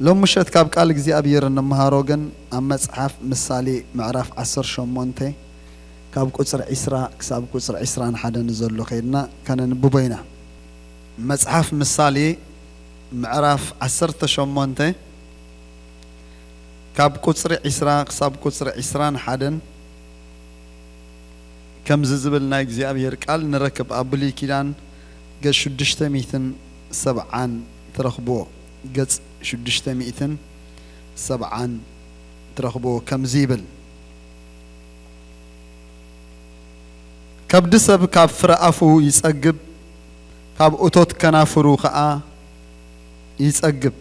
ሎም ምሸት ካብ ቃል እግዚኣብሔር እንመሃሮ ግን ኣብ መጽሓፍ ምሳሌ ምዕራፍ ዓሰርተ ሸሞንተ ካብ ቁጽሪ ዒስራ ክሳብ ቁጽሪ ዒስራን ሓደን ዘሎ ከይድና ከነንብቦ ኢና። መጽሓፍ ምሳሌ ምዕራፍ ዓሰርተ ሸሞንተ ካብ ቁጽሪ ዒስራ ክሳብ ቁጽሪ ዒስራን ሓደን ከምዚ ዝብል ናይ እግዚኣብሔር ቃል ንረክብ። ኣብ ብሉይ ኪዳን ገጽ ሽዱሽተ ሚእትን ሰብዓን ትረኽብዎ። ገጽ ሽዱሽተ ሚእትን ሰብዓን ትረኽብዎ። ከምዚ ይብል፣ ከብዲ ሰብ ካብ ፍረ ኣፉ ይጸግብ፣ ካብ እቶት ከናፍሩ ኸኣ ይጸግብ።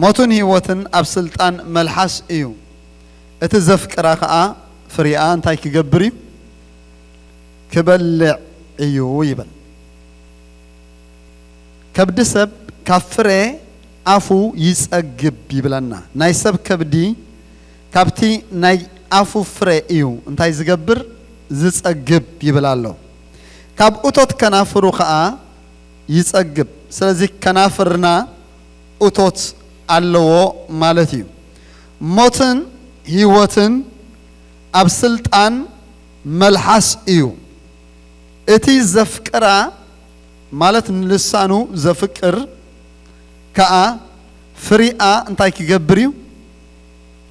ሞትን ህይወትን ኣብ ስልጣን መልሓስ እዩ። እቲ ዘፍቅራ ኸኣ ፍሪኣ እንታይ ክገብር እዩ? ክበልዕ እዩ ይብል። ከብዲ ሰብ ካብ ፍረ ኣፉ ይጸግብ ይብለና። ናይ ሰብ ከብዲ ካብቲ ናይ ኣፉ ፍረ እዩ እንታይ ዝገብር? ዝጸግብ ይብል ኣሎ። ካብ እቶት ከናፍሩ ኸኣ ይጸግብ። ስለዚ ከናፍርና እቶት ኣለዎ ማለት እዩ። ሞትን ህይወትን ኣብ ስልጣን መልሓስ እዩ። እቲ ዘፍቅራ ማለት ንልሳኑ ዘፍቅር ከኣ ፍሪኣ እንታይ ክገብር እዩ?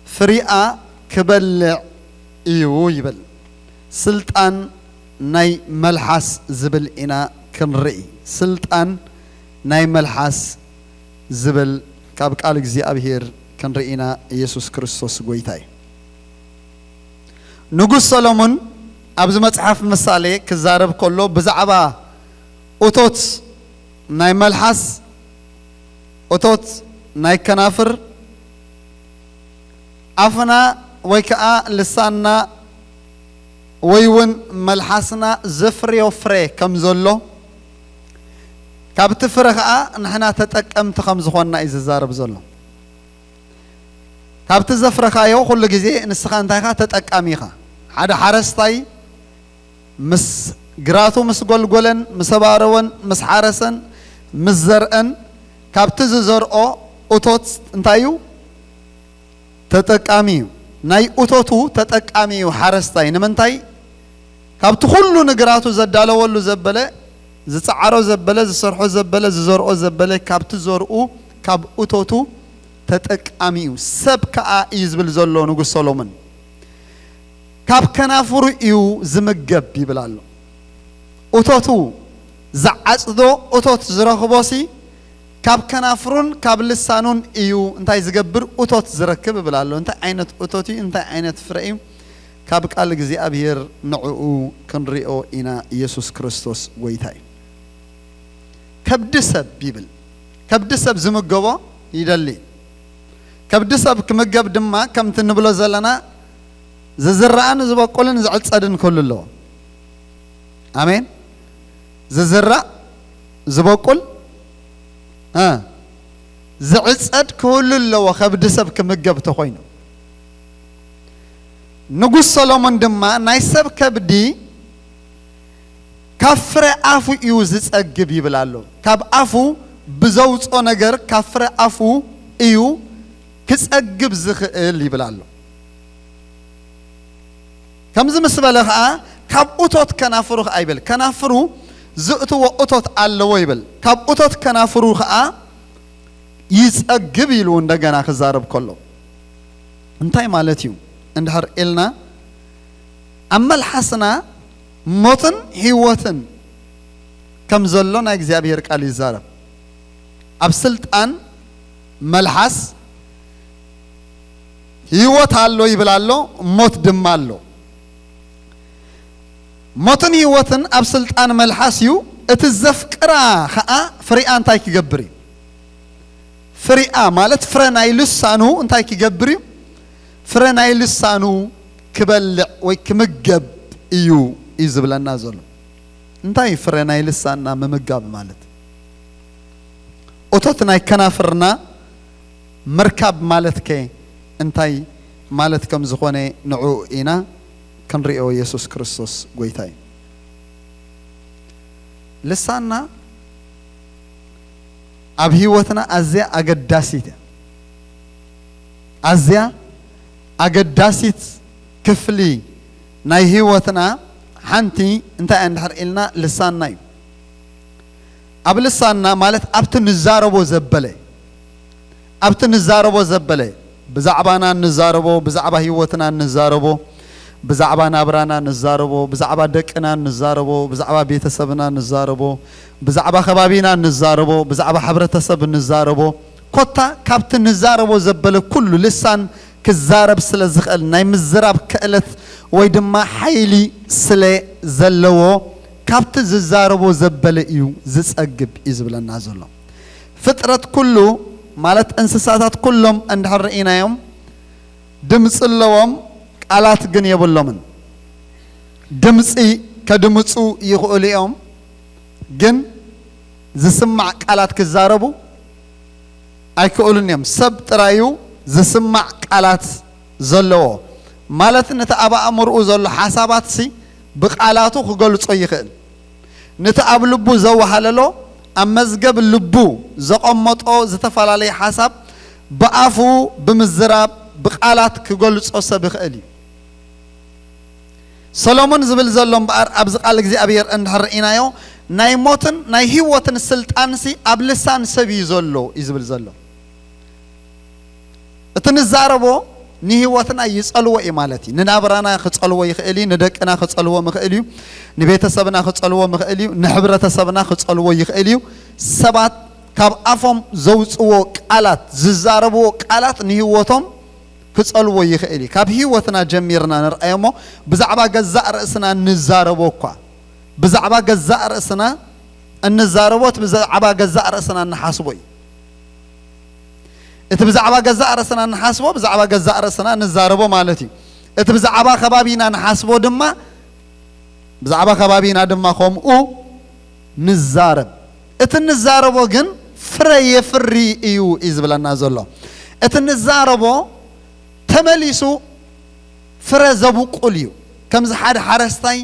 ፍሪኣ ክበልዕ እዩ ይብል። ስልጣን ናይ መልሓስ ዝብል ኢና ክንርኢ። ስልጣን ናይ መልሓስ ዝብል ካብ ቃል እግዚኣብሔር ክንርኢ ኢና። ኢየሱስ ክርስቶስ ጎይታ እዩ። ንጉስ ሰሎሞን ኣብዚ መጽሓፍ ምሳሌ ክዛረብ ከሎ ብዛዕባ እቶት ናይ መልሓስ፣ እቶት ናይ ከናፍር፣ ኣፍና ወይ ከኣ ልሳንና ወይ እውን መልሓስና ዘፍርዮ ፍረ ከም ዘሎ፣ ካብቲ ፍረ ከኣ ንሕና ተጠቀምቲ ከም ዝኾንና እዩ ዝዛረብ ዘሎ። ካብቲ ዘፍረኻዮ ኩሉ ግዜ ንስኻ እንታይ ኢኻ? ተጠቃሚ ኢኻ። ሓደ ሓረስታይ ምስ ግራቱ ምስ ጎልጎለን፣ ምስ ኣባረወን፣ ምስ ሓረሰን፣ ምስ ዘርአን፣ ካብቲ ዝዘርኦ እቶት እንታይ እዩ? ተጠቃሚ እዩ። ናይ እቶቱ ተጠቃሚ እዩ ሓረስታይ። ንምንታይ? ካብቲ ኩሉ ንግራቱ ዘዳለወሉ ዘበለ፣ ዝጸዓሮ ዘበለ፣ ዝሰርሖ ዘበለ፣ ዝዘርኦ ዘበለ፣ ካብቲ ዘርኡ፣ ካብ እቶቱ ተጠቃሚ እዩ። ሰብ ከኣ እዩ ዝብል ዘሎ ንጉስ ሰሎሞን። ካብ ከናፍሩ እዩ ዝምገብ ይብል ኣሎ። እቶቱ ዝዓጽዶ እቶት ዝረኽቦሲ ካብ ከናፍሩን ካብ ልሳኑን እዩ እንታይ ዝገብር? እቶት ዝረክብ ይብል ኣሎ። እንታይ ዓይነት እቶት እዩ? እንታይ ዓይነት ፍረ እዩ? ካብ ቃል እግዚኣብሔር ንዕኡ ክንሪኦ ኢና። ኢየሱስ ክርስቶስ ጎይታ እዩ። ከብዲ ሰብ ይብል። ከብዲ ሰብ ዝምገቦ ይደሊ። ከብዲ ሰብ ክምገብ ድማ ከምቲ ንብሎ ዘለና ዝዝራእን ዝበቁልን ዝዕጸድን ክህሉ ኣለዎ። ኣሜን። ዝዝራእ ዝበቁል እ ዝዕጸድ ክህሉ ኣለዎ። ከብዲ ሰብ ክምገብ ተኾይኑ ንጉስ ሰሎሞን ድማ ናይ ሰብ ከብዲ ካብ ፍረ ኣፉ እዩ ዝጸግብ ይብል ኣሎ። ካብ ኣፉ ብዘውጾ ነገር ካብ ፍረ ኣፉ እዩ ክጸግብ ዝኽእል ይብል ኣሎ። ከምዚ ምስ በለ ኸኣ ካብ እቶት ከናፍሩ ኸኣ ይብል። ከናፍሩ ዝእትዎ እቶት ኣለዎ ይብል። ካብ እቶት ከናፍሩ ኸኣ ይጸግብ ኢሉ እንደገና ክዛረብ ከሎ እንታይ ማለት እዩ እንድሕር ኢልና፣ ኣብ መልሓስና ሞትን ህይወትን ከም ዘሎ ናይ እግዚኣብሔር ቃል ይዛረብ። ኣብ ስልጣን መልሓስ ህይወት ኣሎ ይብል ኣሎ፣ ሞት ድማ ኣሎ። ሞትን ህይወትን ኣብ ስልጣን መልሓስ እዩ። እቲ ዘፍቅራ ኸኣ ፍሪኣ እንታይ ክገብር እዩ? ፍሪኣ ማለት ፍረ ናይ ልሳኑ እንታይ ክገብር እዩ? ፍረ ናይ ልሳኑ ክበልዕ ወይ ክምገብ እዩ እዩ ዝብለና ዘሎ። እንታይ እዩ ፍረ ናይ ልሳንና ምምጋብ ማለት? እቶት ናይ ከናፍርና ምርካብ ማለትከ እንታይ ማለት ከም ዝኾነ ንዕኡ ኢና ክንሪኦ። ኢየሱስ ክርስቶስ ጎይታ እዩ። ልሳንና ኣብ ህይወትና ኣዝያ ኣገዳሲት እያ። ኣዝያ ኣገዳሲት ክፍሊ ናይ ህይወትና ሓንቲ እንታይ እያ እንድሕር ኢልና፣ ልሳንና እዩ። ኣብ ልሳንና ማለት ኣብቲ ንዛረቦ ዘበለ፣ ኣብቲ ንዛረቦ ዘበለ፣ ብዛዕባና ንዛረቦ፣ ብዛዕባ ህይወትና ንዛረቦ፣ ብዛዕባ ናብራና ንዛረቦ፣ ብዛዕባ ደቅና ንዛረቦ፣ ብዛዕባ ቤተሰብና ንዛረቦ፣ ብዛዕባ ከባቢና ንዛረቦ፣ ብዛዕባ ሕብረተሰብ ንዛረቦ፣ ኮታ ካብቲ ንዛረቦ ዘበለ ኩሉ ልሳን ክዛረብ ስለ ዝኽእል፣ ናይ ምዝራብ ክእለት ወይ ድማ ሓይሊ ስለ ዘለዎ፣ ካብቲ ዝዛረቦ ዘበለ እዩ ዝጸግብ እዩ ዝብለና ዘሎ። ፍጥረት ኩሉ ማለት እንስሳታት ኩሎም እንድሕር ርኢናዮም፣ ድምፂ ኣለዎም፣ ቃላት ግን የብሎምን። ድምፂ ከድምፁ ይኽእሉ እዮም፣ ግን ዝስማዕ ቃላት ክዛረቡ ኣይክእሉን እዮም። ሰብ ጥራዩ ዝስማዕ ቃላት ዘለዎ፣ ማለት ነቲ ኣብ ኣእምርኡ ዘሎ ሓሳባትሲ ብቃላቱ ክገልጾ ይኽእል። ነቲ ኣብ ልቡ ዘወሃለሎ፣ ኣብ መዝገብ ልቡ ዘቐመጦ ዝተፈላለየ ሓሳብ ብኣፉ ብምዝራብ፣ ብቃላት ክገልጾ ሰብ ይኽእል እዩ። ሰሎሞን ዝብል ዘሎ እምበኣር፣ ኣብዚ ቃል እግዚኣብሔር እንድሕር ርኢናዮ፣ ናይ ሞትን ናይ ህይወትን ስልጣንሲ ኣብ ልሳን ሰብ እዩ ዘሎ እዩ ዝብል ዘሎ። እቲ ንዛረቦ ንህይወትና ይጸልዎ እዩ ማለት እዩ። ንናብራና ክጸልዎ ይኽእል እዩ፣ ንደቅና ክጸልዎም ይኽእል እዩ፣ ንቤተሰብና ክጸልዎም ይኽእል እዩ፣ ንሕብረተሰብና ክጸልዎ ይኽእል እዩ። ሰባት ካብ ኣፎም ዘውጽዎ ቃላት፣ ዝዛረብዎ ቃላት ንህይወቶም ክጸልዎ ይኽእል እዩ። ካብ ህይወትና ጀሚርና ንርኣዮ እሞ፣ ብዛዕባ ገዛእ ርእስና ንዛረቦ እኳ፣ ብዛዕባ ገዛእ ርእስና እንዛረቦ፣ እቲ ብዛዕባ ገዛእ ርእስና እንሓስቦ እዩ። እቲ ብዛዕባ ገዛእ ርእስና እንሓስቦ፣ ብዛዕባ ገዛእ ርእስና እንዛረቦ ማለት እዩ። እቲ ብዛዕባ ከባቢና ንሓስቦ ድማ፣ ብዛዕባ ከባቢና ድማ ከምኡ ንዛረብ። እቲ ንዛረቦ ግን ፍረ የፍሪ እዩ እዩ ዝብለና ዘሎ። እቲ ንዛረቦ ተመሊሱ ፍረ ዘብቁል እዩ። ከምዚ ሓደ ሓረስታይ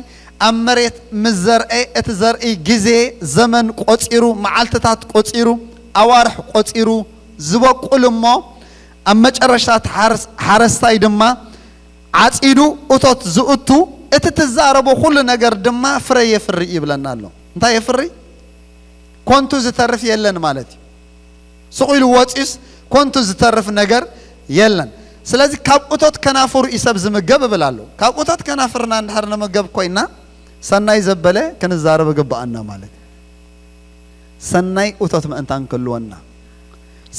ኣብ መሬት ምስ ዘርአ፣ እቲ ዘርኢ ግዜ፣ ዘመን ቆጺሩ፣ መዓልትታት ቆጺሩ፣ ኣዋርሕ ቆጺሩ ዝበቁል እሞ፣ ኣብ መጨረሽታ እቲ ሓረስ-፣ ሓረስታይ ድማ ዓጺዱ እቶት ዝእቱ፣ እቲ ትዛረቦ ኩሉ ነገር ድማ ፍረ የፍሪ ይብለና ኣሎ። እንታይ የፍሪ? ኮንቱ ዝተርፍ የለን ማለት እዩ። ስቕ ኢሉ ወጺኡስ ኮንቱ ዝተርፍ ነገር የለን። ስለዚ ካብ እቶት ከናፍሩ እዩ ሰብ ዝምገብ እብል ኣሎ። ካብ እቶት ከናፍርና እንድሕር ንምገብ ኮይና፣ ሰናይ ዘበለ ክንዛረብ ይግብኣና ማለት እዩ። ሰናይ እቶት ምእንታን ክህልወና፣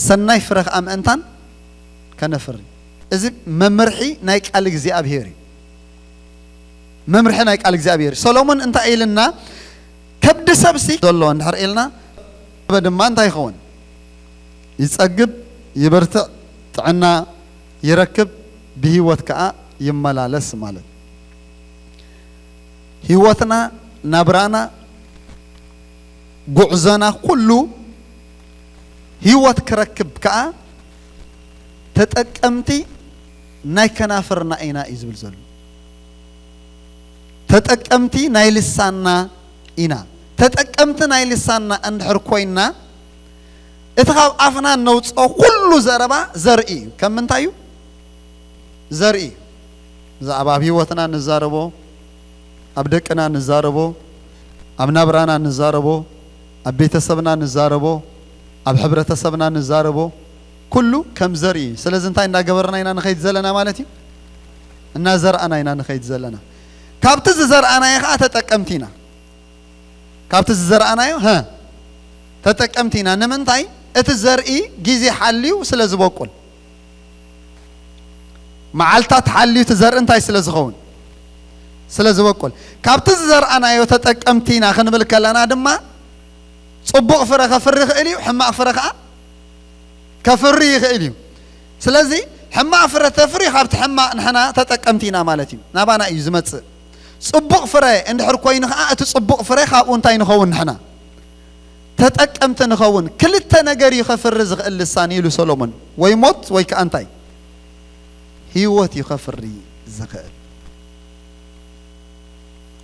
ሰናይ ፍረ ከኣ ምእንታን ከነፍሪ። እዚ መምርሒ ናይ ቃል እግዚኣብሔር እዩ። መምርሒ ናይ ቃል እግዚኣብሔር እዩ። ሰሎሞን እንታይ ኢልና? ከብዲ ሰብሲ ዘሎ እንድሕር ኢልና፣ ድማ እንታይ ይኸውን? ይጸግብ፣ ይበርትዕ፣ ጥዕና ይረክብ፣ ብህይወት ከኣ ይመላለስ ማለት። ህይወትና፣ ናብራና፣ ጉዕዞና ኩሉ ህይወት ክረክብ ከኣ ተጠቀምቲ ናይ ከናፍርና ኢና እዩ ዝብል ዘሎ። ተጠቀምቲ ናይ ልሳንና ኢና። ተጠቀምቲ ናይ ልሳንና እንድሕር ኮይንና፣ እቲ ካብ ኣፍና እነውፅኦ ኩሉ ዘረባ ዘርኢ እዩ። ከም ምንታይ እዩ? ዘርኢ እዩ። ብዛዕባ ኣብ ህይወትና ንዛረቦ፣ ኣብ ደቅና ንዛረቦ፣ ኣብ ናብራና ንዛረቦ፣ ኣብ ቤተሰብና ንዛረቦ፣ ኣብ ሕብረተሰብና ንዛረቦ፣ ኩሉ ከም ዘርኢ እዩ። ስለዚ እንታይ እንዳገበርና ኢና ንኸይድ ዘለና ማለት እዩ? እናዘርኣና ኢና ንኸይድ ዘለና። ካብቲ ዝዘርኣናዮ ኸዓ ተጠቀምቲ ኢና። ካብቲ ዝዘርኣናዮ፣ ሀ፣ ተጠቀምቲ ኢና። ንምንታይ? እቲ ዘርኢ ግዜ ሓልዩ ስለ ዝበቁል። መዓልታት ሓልዩ እቲ ዘርኢ እንታይ ስለ ዝኸውን? ስለ ዝበቁል። ካብቲ ዝዘርኣናዮ ተጠቀምቲ ኢና ክንብል ከለና ድማ፣ ጽቡቕ ፍረ ከፍሪ ይኽእል እዩ፣ ሕማቕ ፍረ ኸዓ ከፍሪ ይኽእል እዩ። ስለዚ ሕማቕ ፍረ ተፍሪ፣ ካብቲ ሕማቕ ንሕና ተጠቀምቲ ኢና ማለት እዩ። ናባና እዩ ዝመጽእ። ጽቡቕ ፍረ እንድሕር ኮይኑ ኸዓ፣ እቲ ጽቡቕ ፍረ ካብኡ እንታይ ንኸውን ንሕና? ተጠቀምቲ ንኸውን። ክልተ ነገር እዩ ከፍሪ ዝኽእል ልሳን ኢሉ ሰሎሞን። ወይ ሞት ወይ ከኣ እንታይ? ህይወት እዩ ከፍሪ ዝኽእል።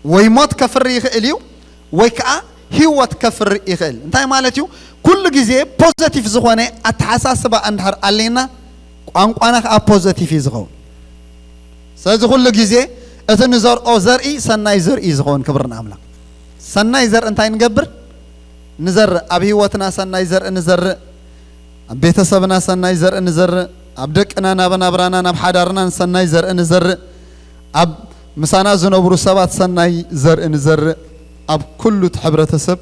ወይ ሞት ከፍሪ ይኽእል እዩ፣ ወይ ከኣ ህይወት ከፍሪ ይኽእል። እንታይ ማለት እዩ? ኩሉ ግዜ ፖዘቲቭ ዝኾነ ኣተሓሳስባ እንድሕር ኣለና፣ ቋንቋና ከዓ ፖዘቲቭ እዩ ዝኸውን። ስለዚ ኩሉ ግዜ እቲ ንዘርኦ ዘርኢ ሰናይ ዘርኢ እዩ ዝኸውን። ክብሪ ንኣምላኽ። ሰናይ ዘርኢ እንታይ ንገብር? ንዘርእ። ኣብ ህይወትና ሰናይ ዘርኢ ንዘርእ፣ ኣብ ቤተሰብና ሰናይ ዘርኢ ንዘርእ፣ ኣብ ደቅና፣ ናብ ናብራና፣ ናብ ሓዳርናን ሰናይ ዘርኢ ንዘርእ፣ ኣብ ምሳና ዝነብሩ ሰባት ሰናይ ዘርኢ ንዘርእ፣ ኣብ ኩሉ እቲ ሕብረተሰብ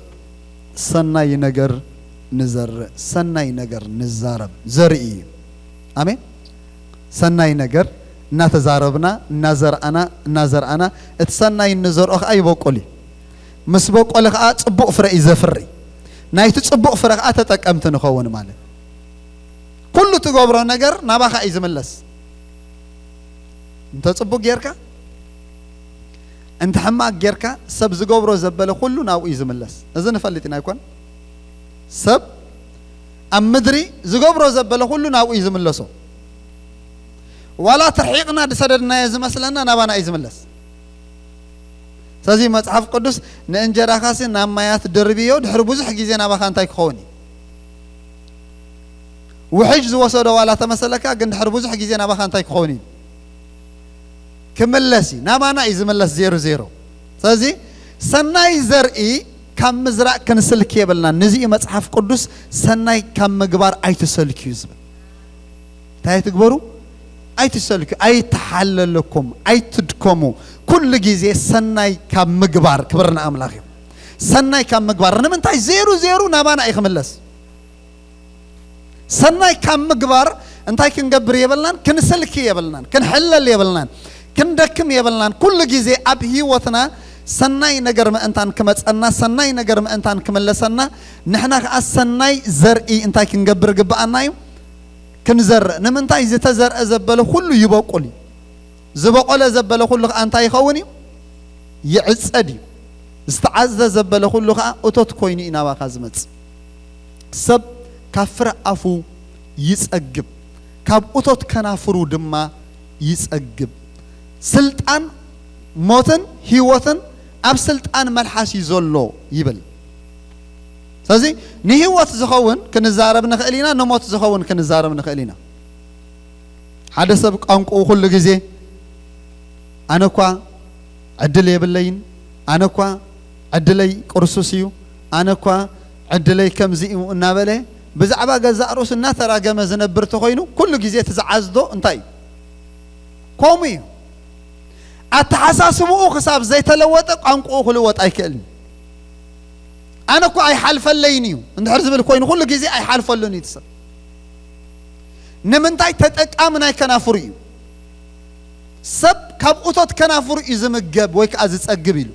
ሰናይ ነገር ንዘርእ፣ ሰናይ ነገር ንዛረብ። ዘርኢ እዩ። ኣሜን። ሰናይ ነገር እናተዛረብና፣ እናዘርኣና፣ እናዘርኣና፣ እቲ ሰናይ እንዘርኦ ከዓ ይበቁል እዩ። ምስ በቆለ ከዓ ጽቡቕ ፍረ እዩ ዘፍሪ። ናይቲ ጽቡቕ ፍረ ከዓ ተጠቀምቲ ንኸውን ማለት። ኩሉ ትገብሮ ነገር ናባኻ እዩ ዝምለስ። እንተ ጽቡቕ ጌርካ፣ እንተ ሕማቕ ጌርካ፣ ሰብ ዝገብሮ ዘበለ ኩሉ ናብኡ እዩ ዝምለስ። እዚ ንፈልጥ ኢና ኣይኮን? ሰብ ኣብ ምድሪ ዝገብሮ ዘበለ ኩሉ ናብኡ እዩ ዝምለሶ። ዋላ ተርሒቕና ዝሰደድናዮ ዝመስለና ናባና እዩ ዝምለስ። ስለዚ መጽሓፍ ቅዱስ፣ "ንእንጀራኻሲ ናብ ማያት ደርብዮ፣ ድሕሪ ብዙሕ ግዜ ናባኻ እንታይ ክኸውን እዩ?" ውሕጅ ዝወሰዶ ዋላ ተመሰለካ፣ ግን ድሕሪ ብዙሕ ግዜ ናባኻ እንታይ ክኸውን እዩ? ክምለስ እዩ። ናባና እዩ ዝምለስ ዜሮ ዜሮ። ስለዚ ሰናይ ዘርኢ ካብ ምዝራእ ክንስልኪ የብልናን። ነዚ እዩ መጽሓፍ ቅዱስ "ሰናይ ካብ ምግባር ኣይትሰልክዩ" ዝብል። እንታይ ትግበሩ? ኣይትሰልክዩ፣ ኣይተሓለለኩም፣ ኣይትድከሙ። ኩሉ ግዜ ሰናይ ካብ ምግባር፣ ክብሪ ንኣምላኽ እዩ። ሰናይ ካብ ምግባር። ንምንታይ? ዜሩ ዜሩ ናባና እዩ ክምለስ። ሰናይ ካብ ምግባር እንታይ ክንገብር የብልናን? ክንስልኪ የብልናን፣ ክንሕለል የብልናን፣ ክንደክም የብልናን። ኩሉ ግዜ ኣብ ህይወትና ሰናይ ነገር ምእንታን ክመጸና፣ ሰናይ ነገር ምእንታን ክምለሰና፣ ንሕና ከኣ ሰናይ ዘርኢ እንታይ ክንገብር ግብኣና እዩ? ክንዘርእ። ንምንታይ? ዝተዘርአ ዘበለ ኩሉ ይበቁል እዩ። ዝበቆለ ዘበለ ኩሉ ከኣ እንታይ ይኸውን እዩ? ይዕጸድ እዩ። ዝተዓጽደ ዘበለ ኩሉ ከኣ እቶት ኮይኑ እዩ ናባኻ ዝመጽእ። ሰብ ካብ ፍረ ኣፉ ይጸግብ፣ ካብ እቶት ከናፍሩ ድማ ይጸግብ። ስልጣን ሞትን ህይወትን ኣብ ስልጣን መልሓስ እዩ ዘሎ ይብል። ስለዚ ንህይወት ዝኸውን ክንዛረብ ንኽእል ኢና፣ ንሞት ዝኸውን ክንዛረብ ንኽእል ኢና። ሓደ ሰብ ቋንቋኡ ኩሉ ግዜ፣ "ኣነ እኳ ዕድል የብለይን፣ ኣነ እኳ ዕድለይ ቅርሱስ እዩ፣ ኣነ እኳ ዕድለይ ከምዚ እዩ" እናበለ ብዛዕባ ገዛእ ርእሱ እናተራገመ ዝነብር ተኾይኑ፣ ኩሉ ግዜ እቲ ዝዓዝዶ እንታይ እዩ? ከምኡ እዩ። ኣተሓሳስብኡ ክሳብ ዘይተለወጠ ቋንቋኡ ክልወጥ ኣይክእልን። "ኣነ እኮ ኣይሓልፈለይን እዩ" እንድሕር ዝብል ኮይኑ፣ ኩሉ ግዜ ኣይሓልፈሉን እዩ እቲ ሰብ። ንምንታይ? ተጠቃሚ ናይ ከናፍሩ እዩ። ሰብ ካብ እቶት ከናፍሩ እዩ ዝምገብ ወይ ከዓ ዝጸግብ ኢሉ።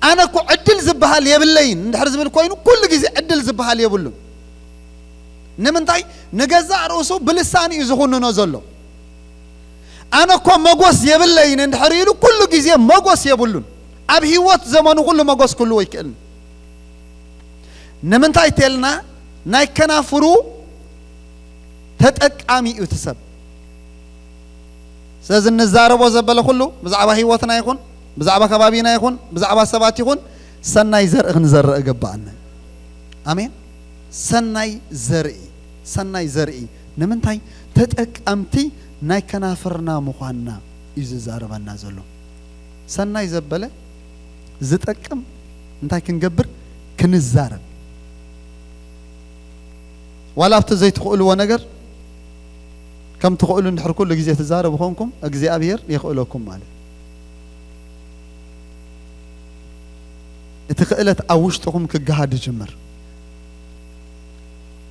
"ኣነ እኮ ዕድል ዝበሃል የብለይን" እንድሕር ዝብል ኮይኑ፣ ኩሉ ግዜ ዕድል ዝበሃል የብሉን። ንምንታይ? ንገዛእ ርእሱ ብልሳን እዩ ዝኹንኖ ዘሎ። "ኣነ እኮ መጎስ የብለይን" እንድሕር ኢሉ፣ ኩሉ ግዜ መጎስ የብሉን። ኣብ ህይወት ዘመኑ ኩሉ መጎስ ክህልዎ ኣይክእልን። ንምንታይ ተልና? ናይ ከናፍሩ ተጠቃሚ እዩ እቲ ሰብ። ስለዚ እንዛረቦ ዘበለ ኩሉ ብዛዕባ ህይወትና ይኹን፣ ብዛዕባ ከባቢና ይኹን፣ ብዛዕባ ሰባት ይኹን፣ ሰናይ ዘርኢ ክንዘርእ እገባኣና። ኣሜን። ሰናይ ዘርኢ፣ ሰናይ ዘርኢ። ንምንታይ? ተጠቀምቲ ናይ ከናፍርና ምዃንና እዩ ዝዛረበና ዘሎ። ሰናይ ዘበለ ዝጠቅም እንታይ ክንገብር? ክንዛረብ። ዋላ ኣብቲ ዘይትኽእልዎ ነገር ከም ትኽእሉ እንድሕር ኩሉ ግዜ ትዛረቡ ኮንኩም፣ እግዚኣብሔር የኽእለኩም ማለት። እቲ ክእለት ኣብ ውሽጥኹም ክገሃድ ይጅምር።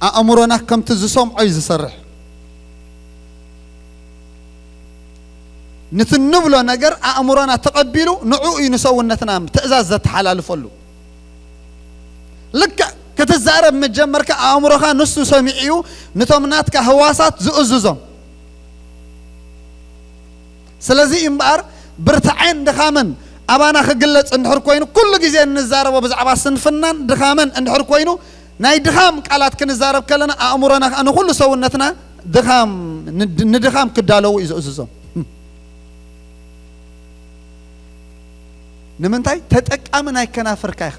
ኣእምሮና ከምቲ ዝሰምዖ እዩ ዝሰርሕ። ንቲ ንብሎ ነገር ኣእምሮና ተቐቢሉ ንዕኡ እዩ ንሰውነትና ትእዛዝ ዘተሓላልፈሉ። ልክዕ ክትዛረብ ምስ ጀመርካ ኣእምሮኻ ንሱ ሰሚዑ እዩ ንቶም ናትካ ህዋሳት ዝእዝዞም። ስለዚ እዩ እምበኣር ብርትዐን ድኻምን ኣባና ክግለጽ እንድሕር ኮይኑ፣ ኩሉ ግዜ እንዛረቦ ብዛዕባ ስንፍናን ድኻምን እንድሕር ኮይኑ፣ ናይ ድኻም ቃላት ክንዛረብ ከለና ኣእምሮና ከኣ ንኹሉ ሰውነትና ድኻም፣ ንድ-፣ ንድኻም ክዳለዉ እዩ ዝእዝዞም። ንምንታይ? ተጠቃሚ ናይ ከናፍርካ ኢኻ።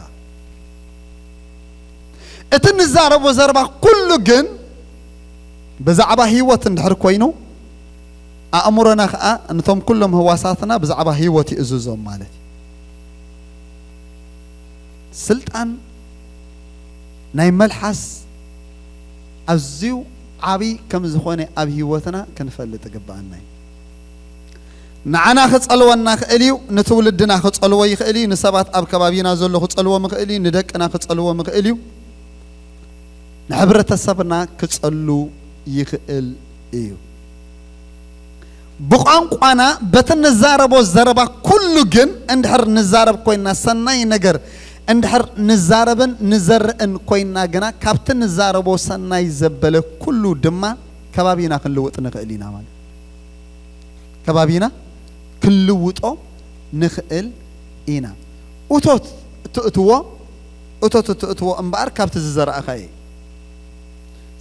እቲ ንዛረቦ ዘረባ ኩሉ ግን ብዛዕባ ህይወት እንድሕር ኮይኑ፣ ኣእምሮና ኸኣ ነቶም ኩሎም ህዋሳትና ብዛዕባ ህይወት ይእዝዞም ማለት እዩ። ስልጣን ናይ መልሓስ ኣዝዩ ዓቢ ከም ዝኾነ ኣብ ህይወትና ክንፈልጥ ይግብኣና እዩ። ንዓና ክጸልወና ይኽእል እዩ፣ ንትውልድና ክጸልዎ ይኽእል እዩ፣ ንሰባት ኣብ ከባቢና ዘሎ ክጸልዎም ይኽእል እዩ፣ ንደቅና ክጸልዎም ይኽእል እዩ፣ ንሕብረተሰብና ክጸሉ ይኽእል እዩ። ብቋንቋና በቲ ንዛረቦ ዘረባ ኩሉ ግን እንድሕር ንዛረብ ኮይና፣ ሰናይ ነገር እንድሕር ንዛረብን ንዘርእን ኮይና ግና፣ ካብቲ ንዛረቦ ሰናይ ዘበለ ኩሉ ድማ ከባቢና ክንልውጥ ንኽእል ኢና ማለት እዩ። ከባቢና ክንልውጦ ንኽእል ኢና። እቶት እትእትዎ፣ እቶት እትእትዎ እምበኣር ካብቲ ዝዘራእኻዮ እዩ።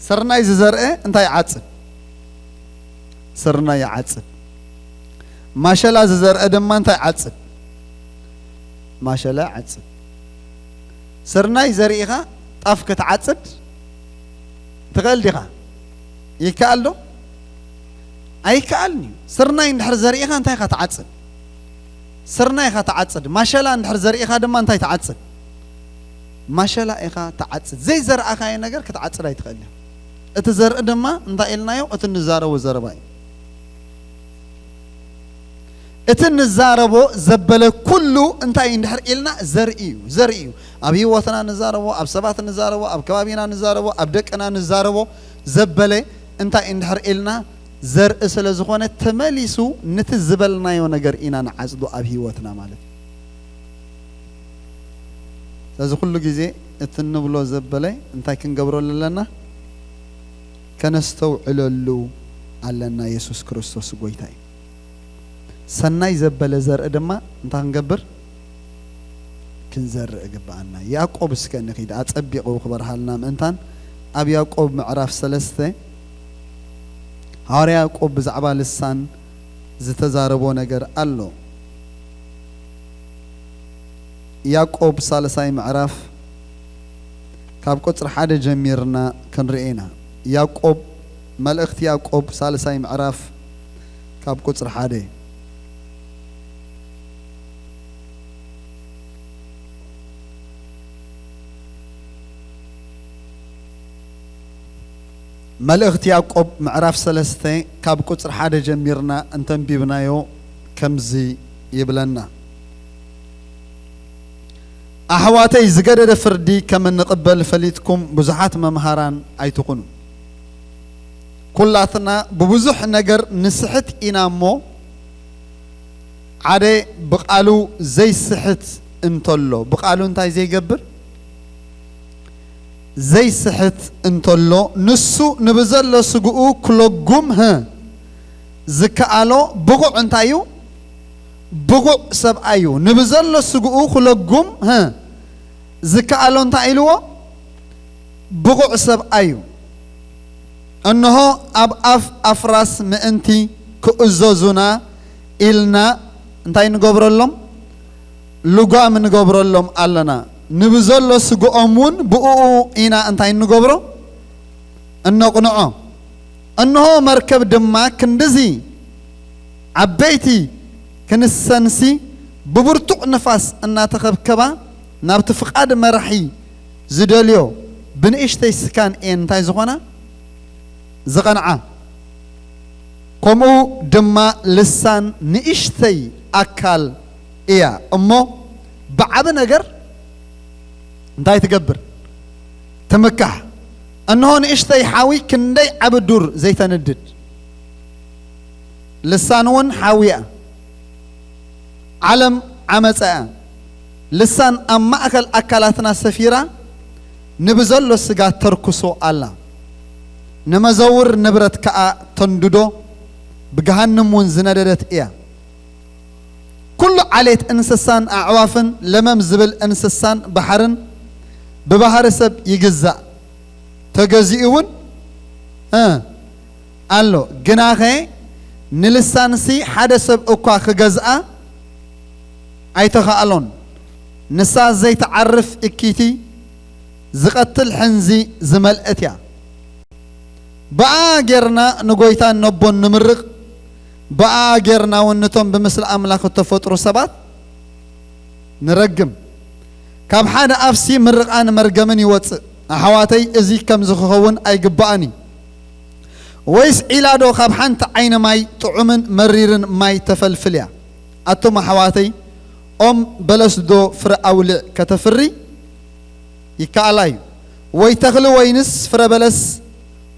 ስርናይ ዝዘርአ እንታይ ይዓጽድ? ስርናይ ይዓጽድ። ማሸላ ዝዘርአ ድማ እንታይ ይዓጽድ? ማሸላ ይዓጽድ። ስርናይ ዘሪእኻ ጣፍ ክትዓጽድ ትኽእል ዲኻ? ይከኣል ዶ? ኣይከኣልን እዩ። ስርናይ እንድሕር ዘሪእኻ እንታይ ኢኻ ትዓጽድ? ስርናይ ኢኻ ትዓጽድ። ማሸላ እንድሕር ዘሪእኻ ድማ እንታይ ትዓጽድ? ማሸላ ኢኻ ትዓጽድ። ዘይዘርኣኻዮ ነገር ክትዓጽድ ኣይትኽእል ኢኻ። እቲ ዘርኢ ድማ እንታይ ኢልናዮ? እቲ ንዛረቦ ዘረባ እዩ። እቲ ንዛረቦ ዘበለ ኩሉ እንታይ እዩ እንድሕር ኢልና፣ ዘርኢ እዩ፣ ዘርኢ እዩ። ኣብ ህይወትና ንዛረቦ፣ ኣብ ሰባት ንዛረቦ፣ ኣብ ከባቢና ንዛረቦ፣ ኣብ ደቅና ንዛረቦ ዘበለ እንታይ እዩ እንድሕር ኢልና፣ ዘርኢ ስለ ዝኾነ፣ ተመሊሱ ነቲ ዝበልናዮ ነገር ኢና ንዓጽዶ ኣብ ህይወትና ማለት እዩ። ስለዚ ኩሉ ግዜ እቲ እንብሎ ዘበለ እንታይ ክንገብረሉ ኣለና? ከነስተውዕለሉ ኣለና። የሱስ ክርስቶስ ጎይታ እዩ። ሰናይ ዘበለ ዘርኢ ድማ እንታይ ክንገብር? ክንዘርእ እግብኣና። ያዕቆብ እስከ ንኺድ ኣጸቢቑ ክበርሃልና ምእንታን፣ ኣብ ያዕቆብ ምዕራፍ ሰለስተ ሃዋርያ ያዕቆብ ብዛዕባ ልሳን ዝተዛረቦ ነገር ኣሎ። ያዕቆብ ሳልሳይ ምዕራፍ ካብ ቁጽሪ ሓደ ጀሚርና ክንርኢ ኢና። ያዕቆብ፣ መልእኽቲ ያዕቆብ ሳልሳይ ምዕራፍ ካብ ቁጽሪ ሓደ። መልእኽቲ ያዕቆብ ምዕራፍ ሰለስተ ካብ ቁጽሪ ሓደ ጀሚርና እንተንቢብናዮ ከምዚ ይብለና። ኣሕዋተይ፣ ዝገደደ ፍርዲ ከም እንቕበል ፈሊጥኩም ብዙሓት መምሃራን ኣይትኹኑ። ኩላትና ብብዙሕ ነገር ንስሕት ኢና እሞ፣ ሓደ ብቓሉ ዘይስሕት እንተሎ፣ ብቓሉ እንታይ ዘይገብር? ዘይስሕት እንተሎ፣ ንሱ ንብዘሎ ስግኡ ክለጉም፣ ህ፣ ዝከኣሎ ብቑዕ እንታይ እዩ? ብቑዕ ሰብኣይ እዩ። ንብዘሎ ስግኡ ክለጉም፣ ህ፣ ዝከኣሎ እንታይ ኢልዎ? ብቑዕ ሰብኣይ እዩ። እንሆ፣ ኣብ ኣፍ ኣፍራስ ምእንቲ ክእዘዙና ኢልና እንታይ ንገብረሎም? ልጓም ንገብረሎም ኣለና። ንብዘሎ ስግኦም እውን ብእኡ ኢና እንታይ እንገብሮ? እነቕንዖ። እንሆ፣ መርከብ ድማ ክንድዚ ዓበይቲ ክንሰንሲ ብብርቱዕ ንፋስ እናተኸብከባ ናብቲ ፍቓድ መራሒ ዝደልዮ ብንእሽተይ ስካን እየን እንታይ ዝኾና? ዝቐንዓ። ከምኡ ድማ ልሳን ንእሽተይ ኣካል እያ እሞ ብዓቢ ነገር እንታይ ትገብር? ትምካሕ። እንሆ ንእሽተይ ሓዊ ክንደይ ዓቢ ዱር ዘይተንድድ። ልሳን እውን ሓዊ እያ። ዓለም ዓመጻ እያ። ልሳን ኣብ ማእከል ኣካላትና ሰፊራ ንብዘሎ ስጋ ተርክሶ ኣላ። ንመዘውር ንብረት ከኣ ተንድዶ፣ ብገሃንም እውን ዝነደደት እያ። ኩሉ ዓሌት እንስሳን ኣዕዋፍን ለመም ዝብል እንስሳን ባሕርን ብባህሪ ሰብ ይግዛእ፣ ተገዚኡ እውን፣ እ፣ ኣሎ። ግናኸ ንልሳንሲ ሓደ ሰብ እኳ ክገዝኣ ኣይተኻእሎን። ንሳ ዘይትዓርፍ እኪቲ፣ ዝቐትል ሕንዚ ዝመልአት እያ። ብኣ ጌርና ንጎይታን ነቦን ንምርቕ፣ ብኣ ጌርና እውን ነቶም ብምስሊ ኣምላኽ እተፈጥሩ ሰባት ንረግም። ካብ ሓደ ኣፍሲ ምርቓን መርገምን ይወጽእ። ኣሕዋተይ፣ እዚ ከምዚ ክኸውን ኣይግባእን እዩ። ወይስ ዒላ ዶ ካብ ሓንቲ ዓይኒ ማይ ጥዑምን መሪርን ማይ ተፈልፍል እያ? ኣቱም ኣሕዋተይ፣ ኦም በለስ ዶ ፍረ ኣውሊዕ ከተፍሪ ይከኣላ እዩ? ወይ ተኽሊ ወይንስ ፍረ በለስ?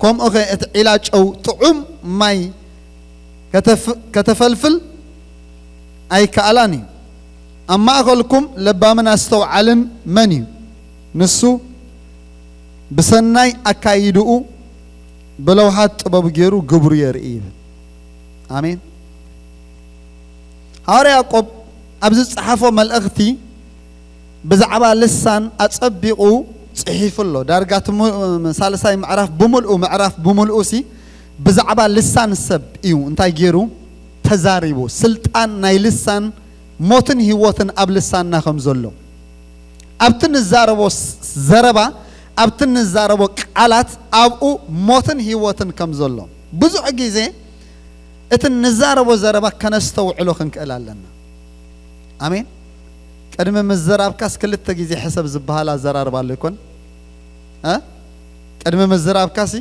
ከምኡኸ እቲ ዒላ ጨው ጥዑም ማይ ከተፍ-፣ ከተፈልፍል ኣይከኣላን እዩ። ኣብ ማእከልኩም ለባምን ኣስተውዓልን መን እዩ? ንሱ ብሰናይ ኣካይድኡ ብለውሃት ጥበቡ ገይሩ ግብሩ የርኢ ይብል። ኣሜን። ሃዋርያ ያዕቆብ ኣብዚ ዝጸሓፎ መልእኽቲ ብዛዕባ ልሳን ኣጸቢቑ ጽሒፉ ኣሎ። ዳርጋ እቲ ሙ-፣ ሳልሳይ ምዕራፍ ብምልኡ፣ ምዕራፍ ብምልኡ ሲ ብዛዕባ ልሳን ሰብ እዩ እንታይ ገይሩ ተዛሪቡ። ስልጣን ናይ ልሳን ሞትን ህይወትን ኣብ ልሳንና ከም ዘሎ፣ ኣብቲ ንዛረቦ ስ-፣ ዘረባ፣ ኣብቲ ንዛረቦ ቃላት ኣብኡ ሞትን ህይወትን ከም ዘሎ። ብዙሕ ግዜ እቲ ንዛረቦ ዘረባ ከነስተውዕሎ ክንክእል ኣለና። ኣሜን። ቅድሚ ምዝራብካስ ክልተ ግዜ ሕሰብ ዝበሃል ኣዘራርባ ኣሎ ይኮን? እ? ቅድሚ ምዝራብካሲ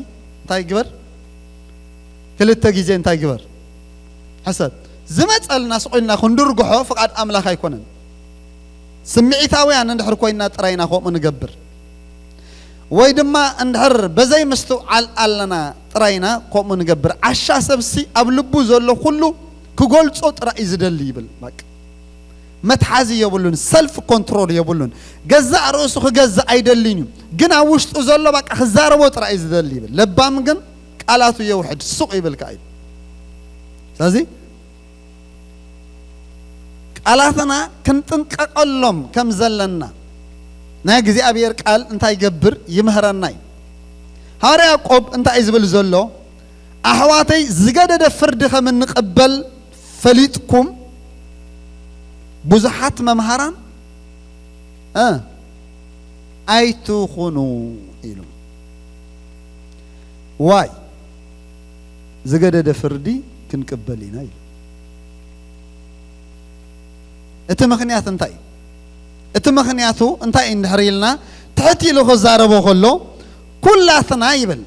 እንታይ ግበር? ክልተ ግዜ እንታይ ግበር? ሕሰብ። ዝመጸልና ስቕ ኢልና ክንድርግሖ ፍቓድ ኣምላኽ ኣይኮነን። ስምዒታውያን እንድሕር ኮይና ጥራይና ከምኡ ንገብር። ወይ ድማ እንድሕር በዘይ ምስትውዓል ኣለና ጥራይና ከምኡ ንገብር። ዓሻ ሰብሲ ኣብ ልቡ ዘሎ ኩሉ ክገልጾ ጥራይ እዩ ዝደሊ ይብል። በቃ። መትሓዚ የብሉን፣ ሰልፍ ኮንትሮል የብሉን። ገዛእ ርእሱ ክገዛእ ኣይደልን እዩ። ግን ኣብ ውሽጡ ዘሎ በቃ ክዛረቦ ጥራይ እዩ ዝደሊ ይብል። ለባም ግን ቃላቱ የውሕድ፣ ሱቕ ይብል ከኣ እዩ። ስለዚ ቃላትና ክንጥንቀቐሎም ከም ዘለና ናይ እግዚኣብሔር ቃል እንታይ ይገብር? ይምህረና እዩ። ሃዋርያ ያዕቆብ እንታይ እዩ ዝብል ዘሎ? ኣሕዋተይ፣ ዝገደደ ፍርዲ ከም እንቕበል ፈሊጥኩም ብዙሓት መምሃራን፣ እ፣ ኣይትኹኑ ኢሉ። ዋይ ዝገደደ ፍርዲ ክንቅበል ኢና ኢሉ። እቲ ምኽንያት እንታይ እዩ? እቲ ምኽንያቱ እንታይ እዩ እንድሕር ኢልና፣ ትሕት ኢሉ ክዛረቦ ከሎ፣ ኩላትና ይብል።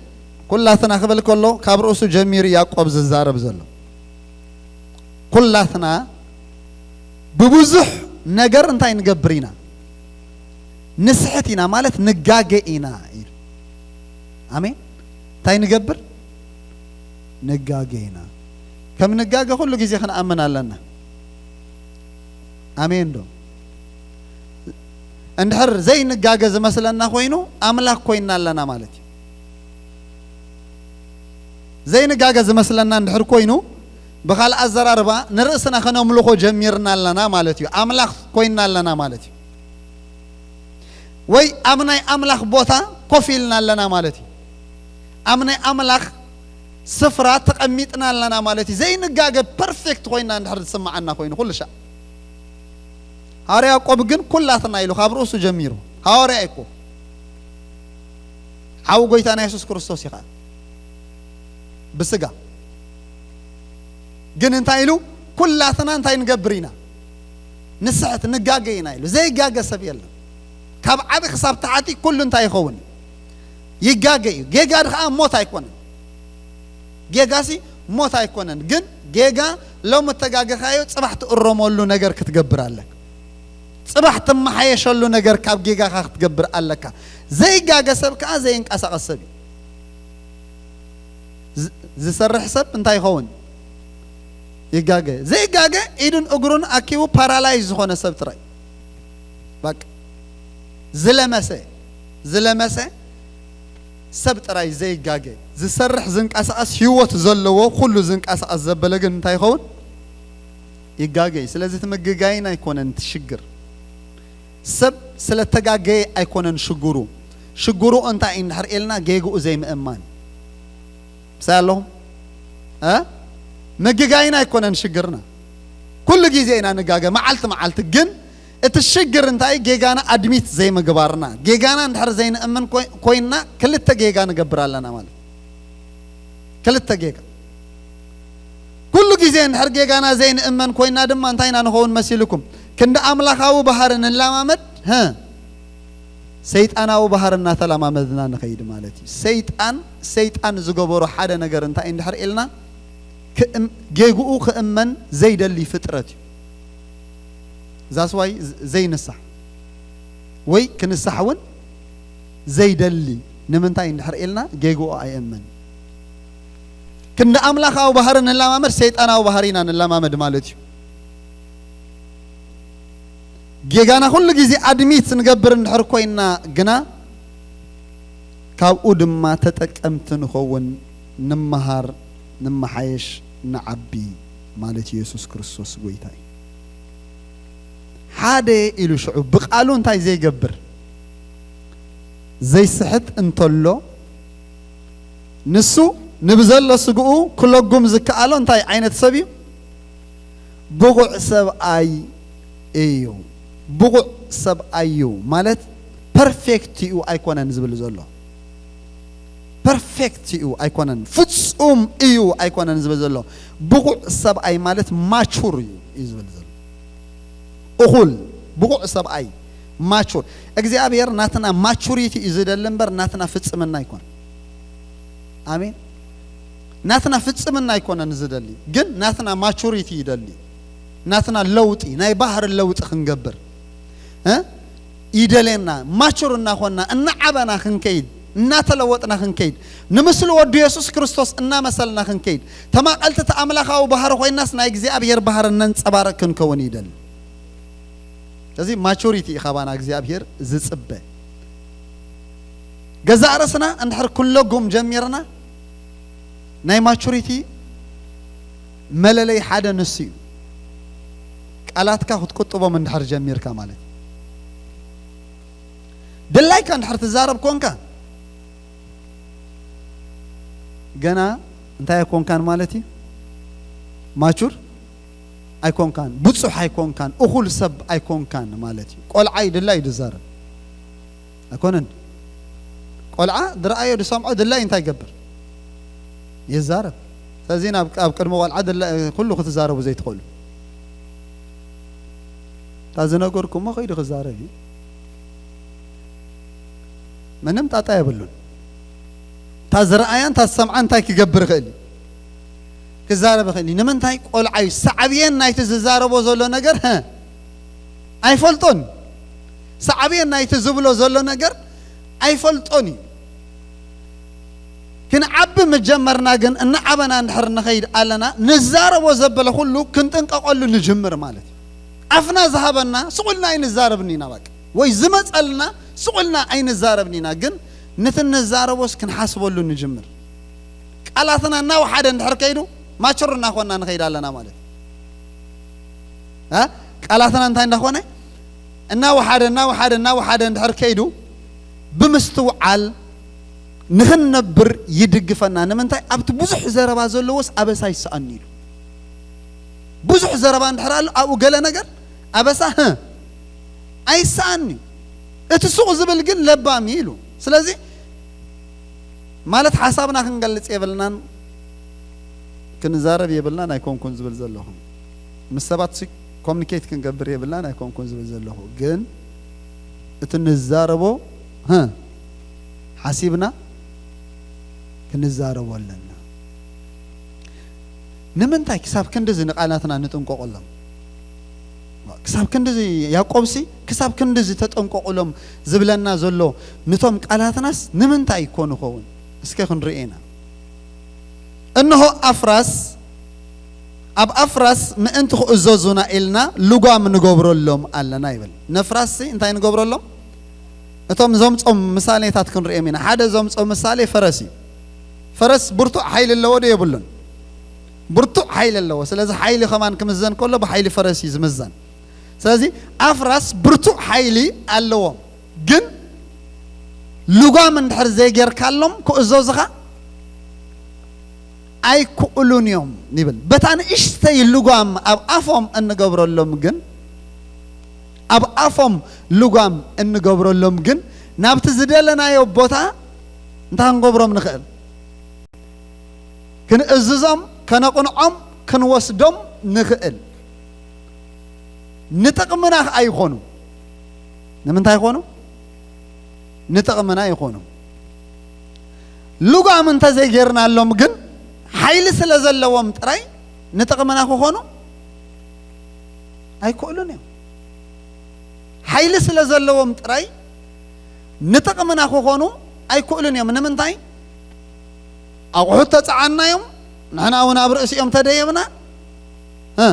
ኩላትና ክብል ከሎ፣ ካብ ርእሱ ጀሚሩ ያዕቆብ ዝዛረብ ዘሎ። ኩላትና ብብዙሕ ነገር እንታይ ንገብር ኢና? ንስሕት ኢና፣ ማለት ንጋገ ኢና ኢሉ። ኣሜን። እንታይ ንገብር? ንጋገ ኢና። ከም ንጋገ ኩሉ ግዜ ክንኣምን ኣለና። ኣሜን ዶ? እንድሕር ዘይንጋገ ዝመስለና ኮይኑ፣ ኣምላኽ ኮይንና ኣለና ማለት እዩ። ዘይንጋገ ዝመስለና እንድሕር ኮይኑ፣ ብኻልእ ኣዘራርባ ንርእስና ከነምልኾ ጀሚርና ኣለና ማለት እዩ። ኣምላኽ ኮይንና ኣለና ማለት እዩ። ወይ ኣብ ናይ ኣምላኽ ቦታ ኮፍ ኢልና ኣለና ማለት እዩ። ኣብ ናይ ኣምላኽ ስፍራ ተቐሚጥና ኣለና ማለት እዩ። ዘይንጋገ ፐርፌክት ኮይንና እንድሕር ዝስምዓና ኮይኑ ኩሉ ሻዕ። ሃዋርያ ያዕቆብ ግን ኩላትና ኢሉ ካብ ርእሱ ጀሚሩ፣ ሃዋርያ እኮ ሓው ጎይታና የሱስ ክርስቶስ እዩ ኸዓ ብስጋ። ግን እንታይ ኢሉ? ኩላትና እንታይ ንገብር ኢና? ንስሕት፣ ንጋገ ኢና ኢሉ። ዘይጋገ ሰብ የለን። ካብ ዓቢ ክሳብ ታሕቲ ኩሉ እንታይ ይኸውን? ይጋገ እዩ። ጌጋ ድኸዓ ሞት ኣይኮነን። ጌጋሲ ሞት ኣይኮነን። ግን ጌጋ ሎሚ እተጋገኻዮ ጽባሕ ትእረመሉ ነገር ክትገብር ኣለካ። ጽባሕ ትመሓየሸሉ ነገር ካብ ጌጋኻ ክትገብር ኣለካ። ዘይጋገ ሰብ ከኣ ዘይንቀሳቐስ ሰብ እዩ። ዝ-፣ ዝሰርሕ ሰብ እንታይ ይኸውን? ይጋገ። ዘይጋገ ኢዱን እግሩን ኣኪቡ ፓራላይዝ ዝኾነ ሰብ ጥራይ። በቃ። ዝለመሰ፣ ዝለመሰ ሰብ ጥራይ ዘይጋገ። ዝሰርሕ ዝንቀሳቐስ ህይወት ዘለዎ ኩሉ ዝንቀሳቐስ ዘበለ ግን እንታይ ይኸውን? ይጋገ እዩ። ስለዚ እቲ ምግጋይን ኣይኮነን እቲ ሽግር። ሰብ ስለ ተጋገየ ኣይኮነን ሽግሩ። ሽግሩ እንታይ እዩ እንድሕር ኢልና ጌግኡ ዘይምእማን። ምሳይ ኣለኹም? እ? ምግጋይና ኣይኮነን ሽግርና። ኩሉ ግዜ ኢና ንጋገ፣ መዓልቲ መዓልቲ። ግን እቲ ሽግር እንታይ? ጌጋና ኣድሚት ዘይምግባርና። ጌጋና እንድሕር ዘይንእምን ኮይ- ኮይንና ክልተ ጌጋ ንገብር ኣለና ማለት። ክልተ ጌጋ። ኩሉ ግዜ እንድሕር ጌጋና ዘይንእመን ኮይንና ድማ እንታይ ኢና ንኸውን መሲልኩም? ክንዲ ኣምላኻዊ ባህሪ ንላማመድ፣ ህ፣ ሰይጣናዊ ባህሪ እናተላማመድና ንኸይድ ማለት እዩ። ሰይጣን፣ ሰይጣን ዝገበሮ ሓደ ነገር እንታይ እንድሕር ኢልና፣ ክእም- ጌግኡ ክእመን ዘይደሊ ፍጥረት እዩ። ዛስዋይ ዘይንሳሕ ወይ ክንሳሕ እውን ዘይደሊ። ንምንታይ እንድሕር ኢልና፣ ጌግኡ ኣይእመን። ክንዲ ኣምላኻዊ ባህሪ ንላማመድ፣ ሰይጣናዊ ባህሪ ኢና ንላማመድ ማለት እዩ። ጌጋና ኩሉ ግዜ ኣድሚት ንገብር እንድሕር ኮይና ግና፣ ካብኡ ድማ ተጠቀምቲ ንኸውን፣ ንመሃር፣ ንመሓየሽ፣ ንዓቢ ማለት ኢየሱስ ክርስቶስ ጎይታ እዩ። ሓደ ኢሉ ሽዑ ብቃሉ እንታይ ዘይገብር ዘይስሕት እንተሎ፣ ንሱ ንብዘሎ ስግኡ ክለጉም ዝከኣሎ እንታይ ዓይነት ሰብ እዩ? ብቑዕ ሰብኣይ እዩ። ብቑዕ ሰብኣይ እዩ ማለት ፐርፌክት እዩ ኣይኮነን ዝብል ዘሎ። ፐርፌክት እዩ ኣይኮነን፣ ፍጹም እዩ ኣይኮነን ዝብል ዘሎ። ብቑዕ ሰብኣይ ማለት ማቹር እዩ እዩ ዝብል ዘሎ። እኹል ብቑዕ ሰብኣይ ማቹር። እግዚኣብሔር ናትና ማቹሪቲ እዩ ዝደሊ እምበር ናትና ፍጽምና ኣይኮነን። ኣሜን። ናትና ፍጽምና ኣይኮነን ዝደሊ፣ ግን ናትና ማቹሪቲ ይደሊ። ናትና ለውጢ፣ ናይ ባህሪ ለውጢ ክንገብር እ? ይደልየና። ማቹር እናኾንና፣ እናዓበና ክንከይድ፣ እናተለወጥና ክንከይድ፣ ንምስሊ ወዱ የሱስ ክርስቶስ እናመሰልና ክንከይድ፣ ተማቐልቲ እቲ ኣምላኻዊ ባህሪ ኮይናስ ናይ እግዚኣብሔር ባህሪ ነንጸባርቕ ክንከውን ይደሊ። እዚ ማቹሪቲ እዩ ካባና እግዚኣብሔር ዝጽበ። ገዛእ ርእስና እንድሕር ክንለጉም ጀሚርና፣ ናይ ማቹሪቲ መለለይ ሓደ ንሱ እዩ። ቃላትካ ክትቁጥቦም እንድሕር ጀሚርካ ማለት እዩ። ድላይካ እንድሕር ትዛረብ ኮንካ፣ ገና እንታይ ኣይኮንካን ማለት እዩ? ማቹር ኣይኮንካን፣ ብጹሕ ኣይኮንካን፣ እኹል ሰብ ኣይኮንካን ማለት እዩ። ቆልዓ እዩ ድላዩ ዝዛረብ ኣይኮነን። ቆልዓ ዝረኣዮ ዝሰምዖ ድላዩ እንታይ ይገብር? ይዛረብ። ስለዚ ናብ ኣብ ቅድሚ ቆልዓ ድላ- ኩሉ ክትዛረቡ ዘይትኽእሉ። እታ ዝነገርኩሞ ከይዱ ክዛረብ እዩ። ምንም ጣጣ የብሉን። እታ ዝረኣያ እንታ ዝሰምዓ እንታይ ክገብር ይኽእል እዩ? ክዛረብ ይኽእል እዩ። ንምንታይ? ቆልዓ እዩ። ሳዕብየን ናይቲ ዝዛረቦ ዘሎ ነገር፣ ሀ፣ ኣይፈልጦን። ሳዕብየን ናይቲ ዝብሎ ዘሎ ነገር ኣይፈልጦን እዩ። ክንዓቢ ምጀመርና ግን፣ እናዓበና እንድሕር ንኸይድ ኣለና፣ ንዛረቦ ዘበለ ኩሉ ክንጥንቀቐሉ ንጅምር ማለት እዩ። ኣፍና ዝሃበና ስቕ ኢልና ኣይንዛረብን ኢና፣ በቃ። ወይ ዝመጸልና ስቕ ኢልና ኣይንዛረብን ኢና፣ ግን ነቲ ንዛረቦስ ክንሓስበሉ ንጅምር። ቃላትና እናወሓደ እንድሕር ከይዱ፣ ማቹር እናኾንና ንኸይድ ኣለና ማለት እዩ። እ? ቃላትና እንታይ እንዳኾነ? እናወሓደ፣ እናወሓደ፣ እናወሓደ እንድሕር ከይዱ፣ ብምስትውዓል ንኽንነብር ይድግፈና። ንምንታይ? ኣብቲ ብዙሕ ዘረባ ዘለዎስ ኣበሳ ይሰኣኒ ኢሉ። ብዙሕ ዘረባ እንድሕር ኣሎ፣ ኣብኡ ገለ ነገር ኣበሳ፣ ህ፣ ኣይሰኣኒ። እቲ ስቕ ዝብል ግን ለባም እዩ ኢሉ። ስለዚ ማለት ሓሳብና ክንገልጽ የብልናን፣ ክንዛረብ የብልናን ኣይኮንኩን ዝብል ዘለኹ። ምስ ሰባት ሲ ኮሚኒኬት ክንገብር የብልናን ኣይኮንኩን ዝብል ዘለኹ። ግን እቲ ንዛረቦ፣ ህ፣ ሓሲብና ክንዛረቦ ኣለና። ንምንታይ ክሳብ ክንድዚ ንቃላትና ንጥንቀቐሎም? ክሳብ ክንድዚ ያዕቆብሲ፣ ክሳብ ክንድዚ ተጠንቀቑሎም ዝብለና ዘሎ፣ ንቶም ቃላትናስ ንምንታይ ይኮን ይኸውን? እስከ ክንርኢ ኢና። እንሆ ኣፍራስ፣ ኣብ ኣፍራስ ምእንቲ ክእዘዙና ኢልና ልጓም ንገብረሎም ኣለና ይብል። ነፍራስሲ እንታይ ንገብረሎም? እቶም ዘምጾም ምሳሌታት ክንርእዮም ኢና። ሓደ ዘምጾ ምሳሌ ፈረስ እዩ። ፈረስ ብርቱዕ ሓይሊ ኣለዎ ዶ የብሉን? ብርቱዕ ሓይሊ ኣለዎ። ስለዚ ሓይሊ ከማን ክምዘን ከሎ ብሓይሊ ፈረስ እዩ ዝምዘን። ስለዚ ኣፍራስ ብርቱዕ ሓይሊ ኣለዎም፣ ግን ልጓም እንድሕር ዘይጌርካሎም ክእዘዙኻ ኣይክእሉን እዮም ይብል። በታ ንእሽተይ ልጓም ኣብ ኣፎም እንገብረሎም ግን ኣብ ኣፎም ልጓም እንገብረሎም ግን ናብቲ ዝደለናዮ ቦታ እንታይ ክንገብሮም ንኽእል? ክንእዝዞም፣ ከነቕንዖም፣ ክንወስዶም ንኽእል። ንጥቕምና ኸኣ ይኾኑ። ንምንታይ ይኾኑ? ንጥቕምና ይኾኑ። ልጓም እንተዘይጌርናሎም ግን ሓይሊ ስለ ዘለዎም ጥራይ ንጥቕምና ክኾኑ ኣይክእሉን እዮም። ሓይሊ ስለ ዘለዎም ጥራይ ንጥቕምና ክኾኑ ኣይክእሉን እዮም። ንምንታይ? ኣቑሑት ተጸዓንናዮም፣ ንሕና እውን ኣብ ርእሲኦም ተደየብና፣ እ፣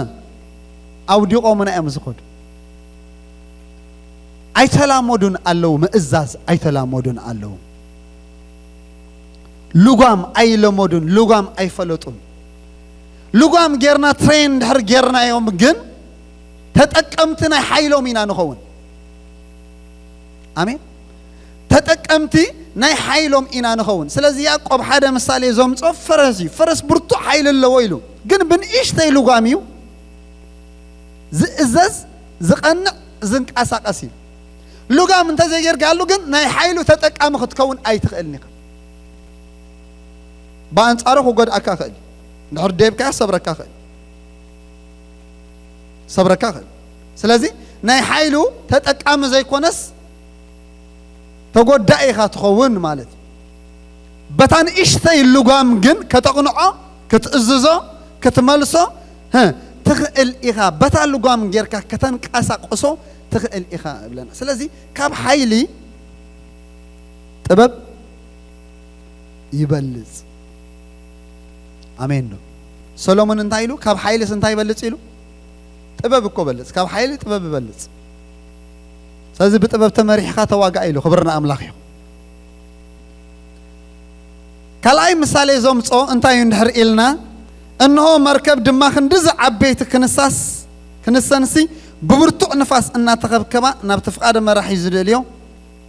ኣውዲቖምና እዮም ዝኸዱ። ኣይተላመዱን ኣለዉ፣ ምእዛዝ ኣይተላመዱን ኣለዉ። ልጓም ኣይለመዱን፣ ልጓም ኣይፈለጡን። ልጓም ጌርና፣ ትሬን ድሕር ጌርናዮም ግን ተጠቀምቲ ናይ ሓይሎም ኢና ንኸውን። ኣሜን። ተጠቀምቲ ናይ ሓይሎም ኢና ንኸውን። ስለዚ ያዕቆብ ሓደ ምሳሌ ዘምጾ ፈረስ እዩ። ፈረስ ብርቱዕ ሓይሊ ኣለዎ ኢሉ፣ ግን ብንእሽተይ ልጓም እዩ ዝእዘዝ፣ ዝቐንዕ፣ ዝንቀሳቐስ እዩ። ልጓም እንተዘይጌርካሉ ግን ናይ ሓይሉ ተጠቃሚ ክትከውን ኣይትኽእልን ኢኻ። ብኣንጻሩ ክጎድኣካ ይኽእል እዩ። እንድሕር ደብካዮ ሰብረካ ይኽእል። ሰብረካ ይኽእል። ስለዚ ናይ ሓይሉ ተጠቃሚ ዘይኮነስ ተጎዳኢ ኢኻ ትኸውን ማለት እዩ። በታ ንእሽተይ ልጓም ግን ከተቕንዖ፣ ክትእዝዞ፣ ክትመልሶ፣ ህ፣ ትኽእል ኢኻ። በታ ልጓም ጌርካ ከተንቀሳቕሶ ትኽእል ኢኻ እብለና። ስለዚ ካብ ሓይሊ ጥበብ ይበልጽ። ኣሜን ዶ? ሰሎሞን እንታይ ኢሉ? ካብ ሓይልስ እንታይ ይበልጽ ኢሉ? ጥበብ እኮ በልጽ። ካብ ሓይሊ ጥበብ ይበልጽ። ስለዚ ብጥበብ ተመሪሕካ ተዋጋእ ኢሉ። ክብሪ ንኣምላኽ ይኹን። ካልኣይ ምሳሌ ዘምጾ እንታይ እዩ እንድሕር ኢልና፣ እንሆ መርከብ ድማ ክንድዚ ዓበይቲ ክንሳስ፣ ክንሰንሲ ብብርቱዕ ንፋስ እናተኸብከባ ናብቲ ፍቓድ መራሒ ዝደልዮ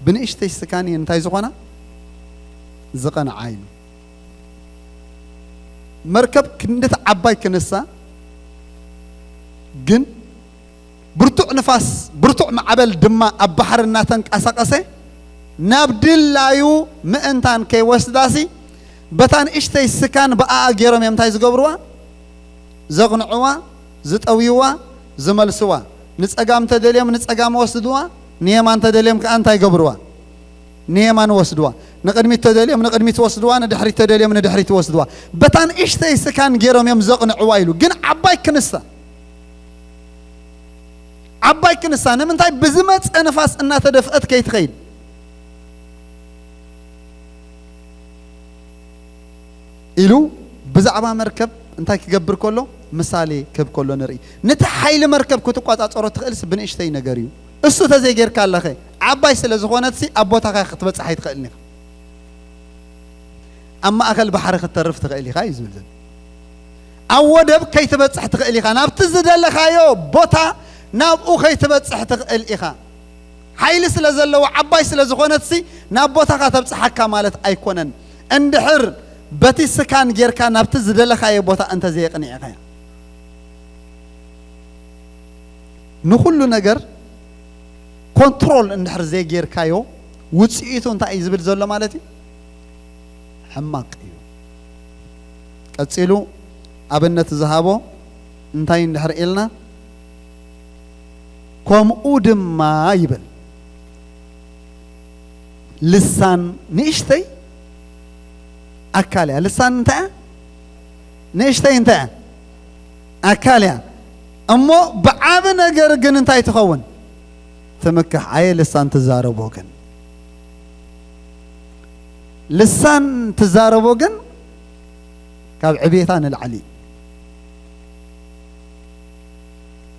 ብንእሽተይ ስካን እየን እንታይ ዝኾና? ዝቐንዓ ኢሉ። መርከብ ክንድቲ ዓባይ ክንሳ፣ ግን ብርቱዕ ንፋስ፣ ብርቱዕ ማዕበል ድማ ኣብ ባሕሪ እናተንቀሳቐሰ ናብ ድላዩ ምእንታን ከይወስዳሲ፣ በታ ንእሽተይ ስካን ብኣኣ ገይሮም እዮም እንታይ ዝገብርዋ? ዘቕንዕዋ፣ ዝጠውይዋ፣ ዝመልስዋ። ንጸጋም ተደልዮም ንጸጋም ወስድዋ፣ ንየማን ተደልዮም ከኣ እንታይ ይገብርዋ? ንየማን ወስድዋ። ንቕድሚት ተደልዮም ንቕድሚት ወስድዋ፣ ንድሕሪት ተደልዮም ንድሕሪት ወስድዋ። በታ ንእሽተይ ስካን ገይሮም እዮም ዘቕንዕዋ ኢሉ። ግን ዓባይ ክንሳ፣ ዓባይ ክንሳ ንምንታይ? ብዝመጸ ንፋስ እናተደፍአት ከይትኸይድ ኢሉ ብዛዕባ መርከብ እንታይ ክገብር ከሎ? ምሳሌ ክህብ ከሎ ንርኢ። ነቲ ሓይሊ መርከብ ክትቋጻጸሮ ትኽእልስ ብንእሽተይ ነገር እዩ። እሱ ተዘይጌርካ ኣለኸ፣ ዓባይ ስለ ዝኾነትሲ ኣብ ቦታኻ ክትበጽሕ ኣይትኽእልን ኢኻ። ኣብ ማእከል ባሕሪ ክትተርፍ ትኽእል ኢኻ እዩ ዝብል ዘሎ። ኣብ ወደብ ከይትበጽሕ ትኽእል ኢኻ። ናብቲ ዝደለኻዮ ቦታ ናብኡ ከይትበጽሕ ትኽእል ኢኻ። ሓይሊ ስለ ዘለዎ፣ ዓባይ ስለ ዝኾነትሲ ናብ ቦታኻ ተብጽሓካ ማለት ኣይኮነን። እንድሕር በቲ ስካን ጌርካ ናብቲ ዝደለኻዮ ቦታ እንተዘየቕኒዕኻያ። ንኹሉ ነገር ኮንትሮል እንድሕር ዘይጌርካዮ ውጽኢቱ እንታይ እዩ ዝብል ዘሎ ማለት እዩ? ሕማቕ እዩ። ቀጺሉ ኣብነት ዝሃቦ እንታይ እንድሕር ኢልና፣ ከምኡ ድማ ይብል፣ ልሳን ንእሽተይ ኣካል እያ። ልሳን እንታይ እያ? ንእሽተይ እንታይ እያ? ኣካል እያ። እሞ ብዓቢ ነገር ግን እንታይ ትኸውን? ትምክሕ። ኣየ ልሳን ትዛረብ ወገን፣ ልሳን ትዛረብ ወገን ካብ ዕቤታ ንላዕሊ።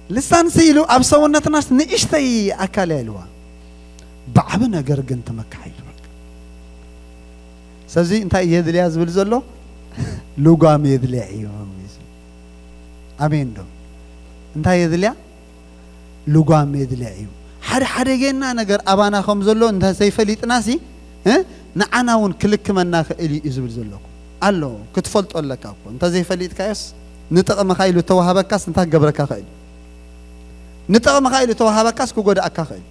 ልሳን ስኢሉ ኣብ ሰውነትናስ ንእሽተይ ኣካል እያ ኢልዋ፣ ብዓቢ ነገር ግን ትምክሕ ኢልዋ። ስለዚ እንታይ የድልያ ዝብል ዘሎ? ልጓም የድልያ እዩ። ኣሜን ዶ? እንታይ የድልያ? ልጓም የድልያ እዩ። ሓደ ሓደገና ነገር ኣባና ከም ዘሎ እንተ ዘይፈሊጥናሲ፣ እ፣ ንዓና እውን ክልክመና ክእል እዩ ዝብል ዘለኹ ኣሎ። ክትፈልጦ ኣለካ እኮ። እንተ ዘይፈሊጥካዮስ ንጥቕምኻ ኢሉ እተዋህበካስ እንታይ ክገብረካ ክእል እዩ? ንጠቕምኻ ኢሉ ተዋሃበካስ ክጎድኣካ ክእል።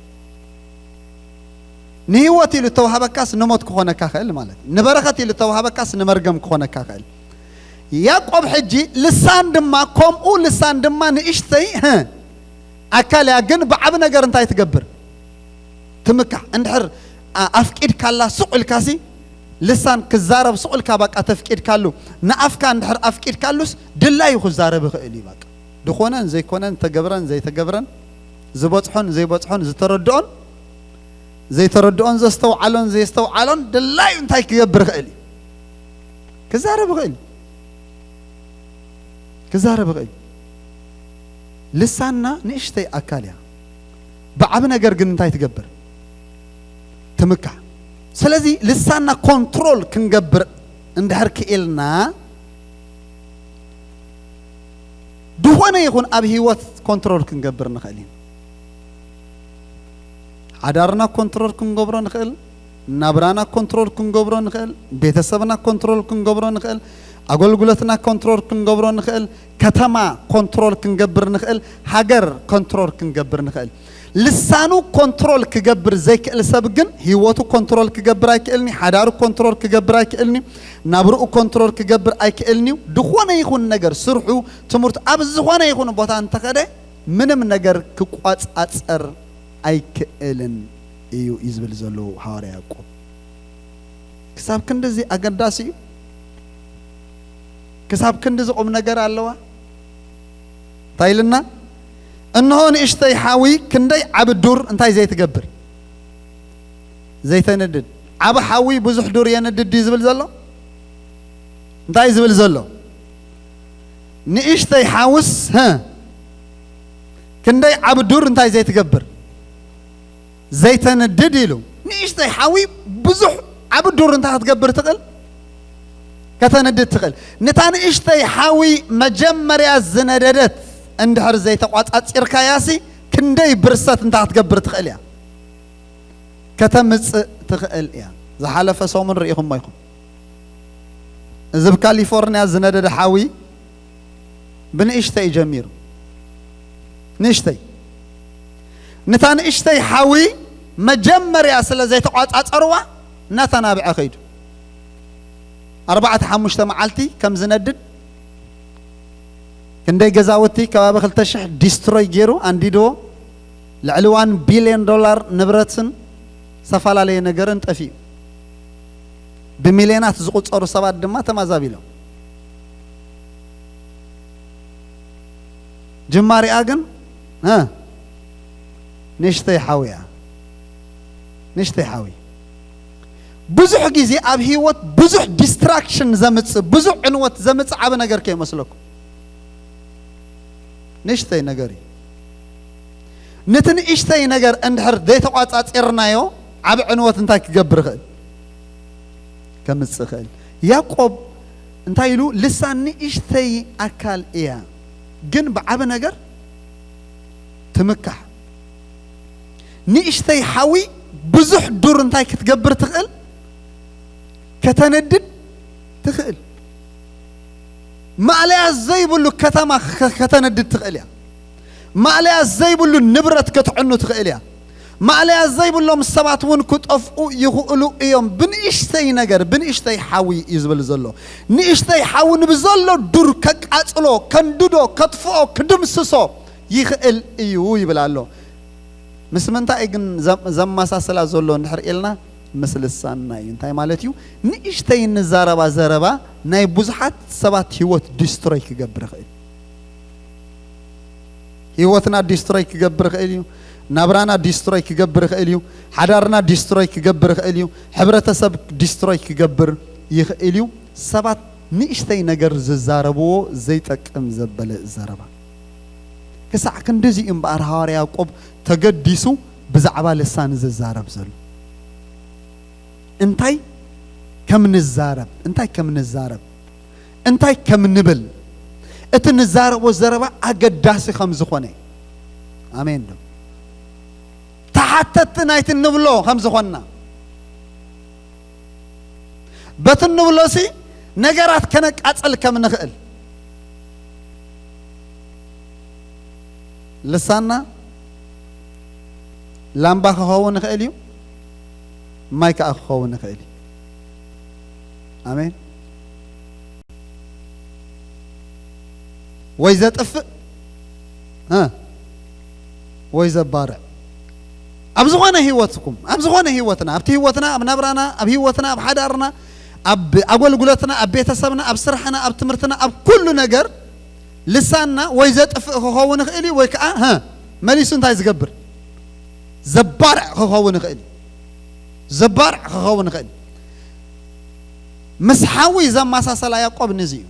ንህይወት ኢሉ ተዋሃበካስ ንሞት ክኾነካ ክእል ማለት እዩ። ንበረኸት ኢሉ ተዋሃበካስ ንመርገም ክኾነካ ክእል። ያዕቆብ ሕጂ ልሳን ድማ ከምኡ፣ ልሳን ድማ ንእሽተይ፣ ህ፣ ኣካል እያ፣ ግን ብዓቢ ነገር እንታይ ትገብር? ትምካሕ። እንድሕር ኣ-፣ ኣፍቂድካላ ሱቕ ኢልካሲ፣ ልሳን ክዛረብ ሱቕ ኢልካ ባቃ ተፍቂድካሉ፣ ንኣፍካ እንድሕር ኣፍቂድካሉስ ድላዩ ክዛረብ ይኽእል እዩ። ባቃ ዝኾነን ዘይኮነን፣ ተገብረን ዘይተገብረን፣ ዝበጽሖን ዘይበጽሖን፣ ዝተረድኦን ዘይተረድኦን፣ ዘስተውዓሎን ዘየስተውዓሎን ድላዩ እንታይ ክገብር ይኽእል እዩ? ክዛረብ ይኽእል እዩ። ክዛረብ ይኽእል። ልሳንና ንእሽተይ ኣካል እያ። ብዓቢ ነገር ግን እንታይ ትገብር? ትምካሕ። ስለዚ ልሳንና ኮንትሮል ክንገብር እንድሕር ክኢልና፣ ዝኾነ ይኹን ኣብ ህይወት ኮንትሮል ክንገብር ንኽእል ኢና። ሓዳርና ኮንትሮል ክንገብሮ ንኽእል፣ ናብራና ኮንትሮል ክንገብሮ ንኽእል፣ ቤተሰብና ኮንትሮል ክንገብሮ ንኽእል፣ ኣገልግሎትና ኮንትሮል ክንገብሮ ንኽእል፣ ከተማ ኮንትሮል ክንገብር ንኽእል፣ ሃገር ኮንትሮል ክንገብር ንኽእል። ልሳኑ ኮንትሮል ክገብር ዘይክእል ሰብ ግን ህይወቱ ኮንትሮል ክገብር ኣይክእልኒ፣ ሓዳሩ ኮንትሮል ክገብር ኣይክእልኒ፣ ናብርኡ ኮንትሮል ክገብር ኣይክእልኒ። ዝኾነ ይኹን ነገር፣ ስርሑ፣ ትምህርቱ፣ ኣብ ዝኾነ ይኹን ቦታ እንተኸደ ምንም ነገር ክቋጻጸር ኣይክእልን እዩ እዩ ዝብል ዘሎ ሃዋርያ ያዕቆብ። ክሳብ ክንድዚ ኣገዳሲ እዩ? ክሳብ ክንድዚ ቁም ነገር ኣለዋ? እንታይ ኢልና? እንሆ ንእሽተይ ሓዊ ክንደይ ዓቢ ዱር እንታይ ዘይትገብር? ዘይተንድድ። ዓቢ ሓዊ ብዙሕ ዱር የንድድ ድዩ ዝብል ዘሎ? እንታይ ዝብል ዘሎ? ንእሽተይ ሓውስ፣ ሀ፣ ክንደይ ዓቢ ዱር እንታይ ዘይትገብር? ዘይተንድድ ኢሉ። ንእሽተይ ሓዊ ብዙሕ ዓቢ ዱር እንታይ ክትገብር ትኽእል? ከተንድድ ትኽእል። ነታ ንእሽተይ ሓዊ መጀመርያ ዝነደደት እንድሕር ዘይተቋጻጺርካያሲ፣ ክንደይ ብርሰት እንታይ ክትገብር ትኽእል እያ? ከተምጽእ ትኽእል እያ። ዝሓለፈ ሰሙን ርኢኹሞ ኢኹም። እዚ ኣብ ካሊፎርንያ ዝነደደ ሓዊ ብንእሽተይ እዩ ጀሚሩ። ንእሽተይ። ነታ ንእሽተይ ሓዊ መጀመርያ ስለ ዘይተቋጻጸርዋ፣ እናተናብዐ ከይዱ። ኣርባዕተ ሓሙሽተ መዓልቲ ከም ዝነድድ፣ ክንደይ ገዛውቲ፣ ከባቢ ክልተ ሽሕ ዲስትሮይ ገይሩ ኣንዲድዎ። ልዕሊ ዋን ቢልዮን ዶላር ንብረትን ዝተፈላለየ ነገርን ጠፊኡ። ብሚልዮናት ዝቑጸሩ ሰባት ድማ ተማዛቢሎም። ጅማሪኣ ግን፣ እ፣ ንእሽተይ ሓዊ እያ። ንእሽተይ ሓዊ። ብዙሕ ግዜ ኣብ ህይወት ብዙሕ ዲስትራክሽን ዘምጽእ፣ ብዙሕ ዕንወት ዘምጽእ ዓቢ ነገር ከይመስለኩም። ንእሽተይ ነገር እዩ። ነቲ ንእሽተይ ነገር እንድሕር ዘይተቋጻጺርናዮ፣ ዓቢ ዕንወት እንታይ ክገብር ይኽእል? ከምጽእ ይኽእል። ያዕቆብ እንታይ ኢሉ? ልሳን ንእሽተይ ኣካል እያ፣ ግን ብዓቢ ነገር ትምካሕ። ንእሽተይ ሓዊ ብዙሕ ዱር እንታይ ክትገብር ትኽእል? ከተነድድ ትኽእል። ማእለያ ዘይብሉ ከተማ ከ-፣ ከተነድድ ትኽእል እያ። ማእለያ ዘይብሉ ንብረት ከተዕኑ ትኽእል እያ። ማእለያ ዘይብሎም ሰባት እውን ክጠፍኡ ይኽእሉ እዮም። ብንእሽተይ ነገር፣ ብንእሽተይ ሓዊ እዩ ዝብል ዘሎ። ንእሽተይ ሓዊ ንብዘሎ ዱር ከቃጽሎ፣ ከንድዶ፣ ከጥፍኦ፣ ክድምስሶ ይኽእል እዩ ይብል ኣሎ። ምስ ምንታይ ግን ዘ-፣ ዘመሳስላ ዘሎ እንድሕር ኢልና፣ ምስ ልሳንና እዩ። እንታይ ማለት እዩ? ንእሽተይ እንዛረባ ዘረባ ናይ ብዙሓት ሰባት ህይወት ዲስትሮይ ክገብር ይኽእል። ህይወትና ዲስትሮይ ክገብር ይኽእል እዩ። ናብራና ዲስትሮይ ክገብር ይኽእል እዩ። ሓዳርና ዲስትሮይ ክገብር ይኽእል እዩ። ሕብረተሰብ ዲስትሮይ ክገብር ይኽእል እዩ። ሰባት ንእሽተይ ነገር ዝዛረብዎ ዘይጠቅም ዘበለ ዘረባ። ክሳዕ ክንድዚ እዩ እምበኣር ሃዋርያ ያዕቆብ ተገዲሱ ብዛዕባ ልሳን ዝዛረብ ዘሎ። እንታይ ከም ንዛረብ፣ እንታይ ከም ንዛረብ፣ እንታይ ከም ንብል፣ እቲ ንዛረቦ ዘረባ ኣገዳሲ ከም ዝኾነ። ኣሜን ዶ? ተሓተትቲ ናይቲ ንብሎ ከም ዝኾንና። በቲ ንብሎሲ ነገራት ከነቃጽል ከም ንኽእል። ልሳንና ላምባ ክኸውን ይኽእል እዩ፣ ማይ ከዓ ክኸውን ይኽእል እዩ። ኣሜን። ወይ ዘጥፍእ እ፣ ወይ ዘባርዕ። ኣብ ዝኾነ ህይወትኩም፣ ኣብ ዝኾነ ህይወትና፣ ኣብቲ ህይወትና፣ ኣብ ናብራና፣ ኣብ ህይወትና፣ ኣብ ሓዳርና፣ ኣብ ኣገልግሎትና፣ ኣብ ቤተሰብና፣ ኣብ ስራሕና፣ ኣብ ትምህርትና፣ ኣብ ኩሉ ነገር ልሳንና ወይ ዘጥፍእ ክኸውን ይኽእል እዩ፣ ወይ ከዓ እ፣ መሊሱ እንታይ ዝገብር? ዘባርዕ ክኸውን ይኽእል እዩ። ዘባርዕ ክኸውን ይኽእል እዩ። ምስ ሓዊ ዘመሳሰላ ያዕቆብ ነዚ እዩ።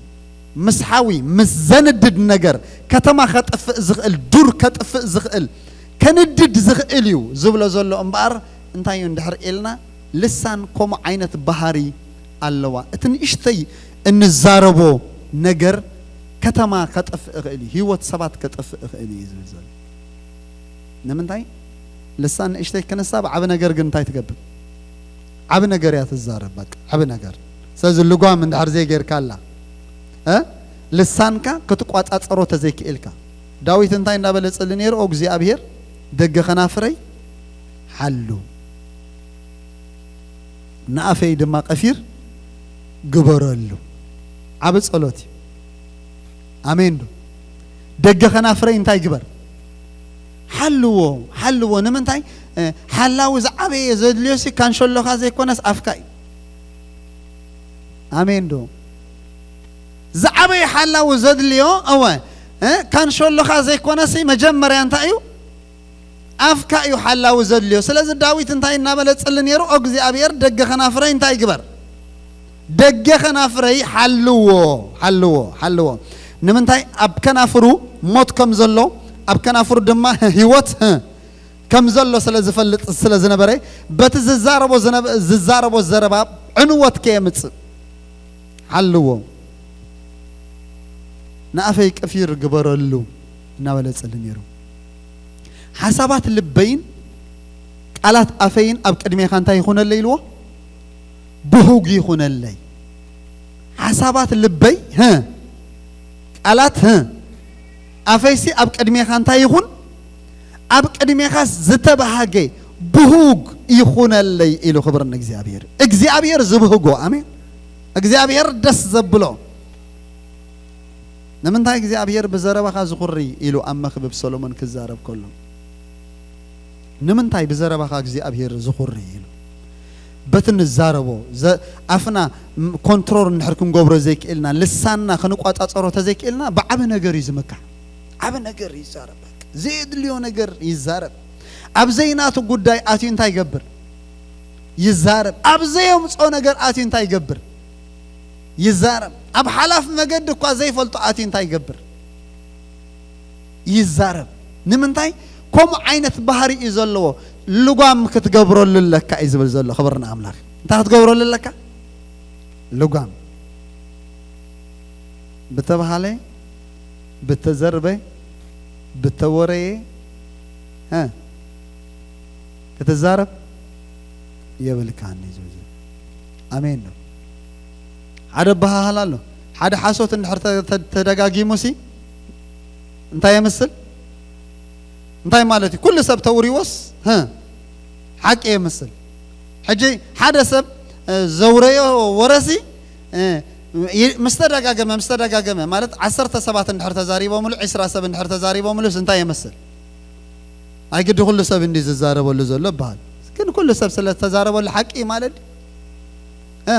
ምስ ሓዊ፣ ምስ ዘንድድ ነገር፣ ከተማ ከጥፍእ ዝኽእል፣ ዱር ከጥፍእ ዝኽእል፣ ከንድድ ዝኽእል እዩ ዝብሎ ዘሎ እምበኣር፣ እንታይ እዩ እንድሕር ኢልና፣ ልሳን ከምኡ ዓይነት ባህሪ ኣለዋ። እቲ ንእሽተይ እንዛረቦ ነገር ከተማ ከጥፍእ ይኽእል እዩ፣ ህይወት ሰባት ከጥፍእ ይኽእል እዩ ዝብል ዘሎ። ንምንታይ? ልሳን ንእሽተይ ክንሳብ፣ ዓቢ ነገር ግን እንታይ ትገብር? ዓቢ ነገር እያ ትዛረብ። በቃ ዓቢ ነገር። ስለዚ ልጓም እንድሕር ዘይጌርካላ እ፣ ልሳንካ ክትቋጻጸሮ ተዘይክኢልካ፣ ዳዊት እንታይ እንዳበለ ጸሊ ነይሩ? "ኦ እግዚኣብሔር፣ ደገ ከናፍረይ ሓሉ፣ ንኣፈይ ድማ ቀፊር ግበረሉ።" ዓቢ ጸሎት እዩ። ኣሜን ዶ? ደገ ከናፍረይ እንታይ ግበር? ሓልዎ፣ ሓልዎ። ንምንታይ? እ፣ ሓላዊ ዝዓበየ ዘድልዮሲ ካንሸሎኻ ዘይኮነስ ኣፍካ እዩ። ኣሜን ዶ? ዝዓበየ ሓላዊ ዘድልዮ፣ እወ፣ እ፣ ካንሸሎኻ ዘይኮነሲ መጀመርያ እንታይ እዩ? ኣፍካ እዩ ሓላዊ ዘድልዮ። ስለዚ ዳዊት እንታይ እናበለ ጽሊ ነይሩ? "ኦ እግዚኣብሔር፣ ደገ ከናፍረይ እንታይ ግበር? ደገ ከናፍረይ ሓልዎ፣ ሓልዎ፣ ሓልዎ።" ንምንታይ? ኣብ ከናፍሩ ሞት ከም ዘሎ፣ ኣብ ከናፍሩ ድማ ህይወት ከም ዘሎ ስለ ዝፈልጥ ስለ ዝነበረ፣ በቲ ዝዛረቦ ዝነበ-፣ ዝዛረቦ ዘረባ ዕንወት ከየምጽእ ሓልዎ። "ንኣፈይ ቀፊር ግበረሉ" እናበለ ጸሊ ነይሩ። "ሓሳባት ልበይን ቃላት ኣፈይን ኣብ ቅድሜኻ እንታይ ይኹነለይ?" ኢልዎ። "ብሁግ ይኹነለይ። ሓሳባት ልበይ፣ ህ፣ ቃላት፣ ህ፣ ኣፈይሲ ኣብ ቅድሜኻ እንታይ ይኹን? ኣብ ቅድሜኻ ዝተባሃገ ብሁግ ይኹነለይ" ኢሉ። ክብር ንእግዚኣብሔር። እግዚኣብሔር ዝብህጎ፣ ኣሜን። እግዚኣብሔር ደስ ዘብሎ። ንምንታይ እግዚኣብሔር ብዘረባኻ ዝኹሪ ኢሉ ኣብ መኽብብ ሰሎሞን ክዛረብ ከሎ፣ ንምንታይ ብዘረባኻ እግዚኣብሔር ዝኹሪ ኢሉ? በቲ ንዛረቦ፣ ዘ-፣ ኣፍና ም-፣ ኮንትሮል እንድሕር ክንገብሮ ዘይክእልና፣ ልሳንና ክንቋጻጸሮ ተዘይክእልና፣ ብዓቢ ነገር እዩ ዝምካሕ። ዓቢ ነገር ይዛረብ። በቃ፣ ዘየድልዮ ነገር ይዛረብ። ኣብ ዘይናቱ ጉዳይ ኣትዩ እንታይ ይገብር? ይዛረብ። ኣብ ዘየምጾ ነገር ኣትዩ እንታይ ይገብር? ይዛረብ። ኣብ ሓላፍ መገዲ እኳ ዘይፈልጦ ኣትዩ እንታይ ይገብር? ይዛረብ። ንምንታይ? ከምኡ ዓይነት ባህሪ እዩ ዘለዎ። ልጓም ክትገብረሉ ኣለካ እዩ ዝብል ዘሎ። ክብሪ ንኣምላኽ። እንታይ ክትገብረሉ ኣለካ? ልጓም። ብተባሃለ፣ ብተዘርበ፣ ብተወረየ፣ እ፣ ክትዛረብ የብልካን እዩ ዝብል ዘሎ። ኣሜን ዶ? ሓደ ኣበሃህላ ኣሎ። ሓደ ሓሶት እንድሕር ተ-፣ ተ-፣ ተደጋጊሙሲ እንታይ የምስል? እንታይ ማለት እዩ? ኩሉ ሰብ ተውሪዎስ፣ ህ፣ ሓቂ የምስል። ሕጂ ሓደ ሰብ፣ እ፣ ዘውረዮ ወረሲ፣ እ፣ ይ-፣ ምስ ተደጋገመ፣ ምስ ተደጋገመ፣ ማለት ዓሰርተ ሰባት እንድሕር ተዛሪቦምሉ፣ ዒስራ ሰብ እንድሕር ተዛሪቦምሉስ እንታይ የምስል? ኣይግዲ ኩሉ ሰብ እንዲ ዝዛረበሉ ዘሎ ይበሃል። ግን ኩሉ ሰብ ስለ ዝተዛረበሉ ሓቂ እዩ ማለት ድዩ? እ፣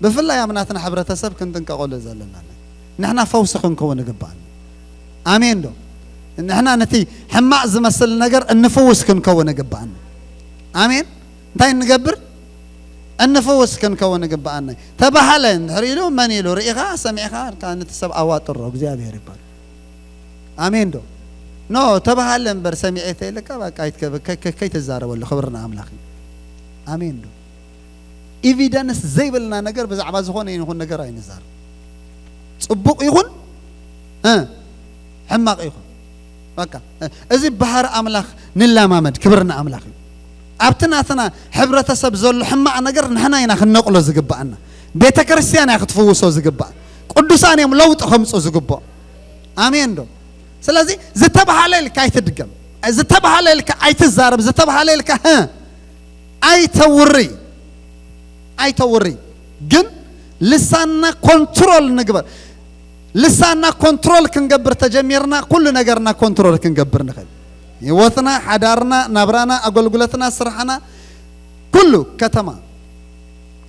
ብፍላይ ኣብ ናትና ሕብረተሰብ ክንጥንቀቐሉ ዘለና። ንሕና ፈውሲ ክንከውን ይግባኣና። ኣሜን ዶ? ንሕና ነቲ ሕማቕ ዝመስል ነገር እንፍውስ ክንከውን ይግባኣና። ኣሜን። እንታይ እንገብር? እንፍውስ ክንከውን ይግባኣና። ተባሃለ እንድሕር ኢሉ መን ኢሉ? ርኢኻ፣ ሰሚዕኻ፣ ነቲ ሰብ ኣዋጥሮ፣ እግዚኣብሔር ይባል። ኣሜን ዶ? ኖ፣ ተባሃለ እምበር ሰሚዐ ተይልካ፣ በቃ ኣይትከ-፣ ከ-፣ ከ-፣ ከይትዛረበሉ። ክብሪ ንኣምላኽ እዩ። ኣሜን ዶ? ኤቪደንስ ዘይብልና ነገር ብዛዕባ ዝኾነ ይኹን ነገር ኣይንዛረብ። ጽቡቕ ይኹን፣ እ፣ ሕማቕ ይኹን። በቃ፣ እ፣ እዚ ባህሪ ኣምላኽ ንላማመድ። ክብሪ ንኣምላኽ እዩ። ኣብቲ ናትና ሕብረተሰብ ዘሎ ሕማቕ ነገር ንሕና ኢና ክንነቕሎ ዝግባኣና። ቤተ ክርስቲያን እያ ክትፍውሶ ዝግባእ። ቅዱሳን እዮም ለውጢ ከምጹ ዝግባእ። ኣሜን ዶ? ስለዚ ዝተባሃለ ኢልካ ኣይትድገም። ዝተባሃለ ኢልካ ኣይትዛረብ፣ ዝተባሃለ ኢልካ ህ ኣይተውሪ፣ ኣይተውሪ። ግን ልሳንና ኮንትሮል ንግበር። ልሳንና ኮንትሮል ክንገብር ተጀሚርና፣ ኩሉ ነገርና ኮንትሮል ክንገብር ንኽእል። ህይወትና፣ ሓዳርና፣ ናብራና፣ ኣገልግሎትና፣ ስራሕና፣ ኩሉ ከተማ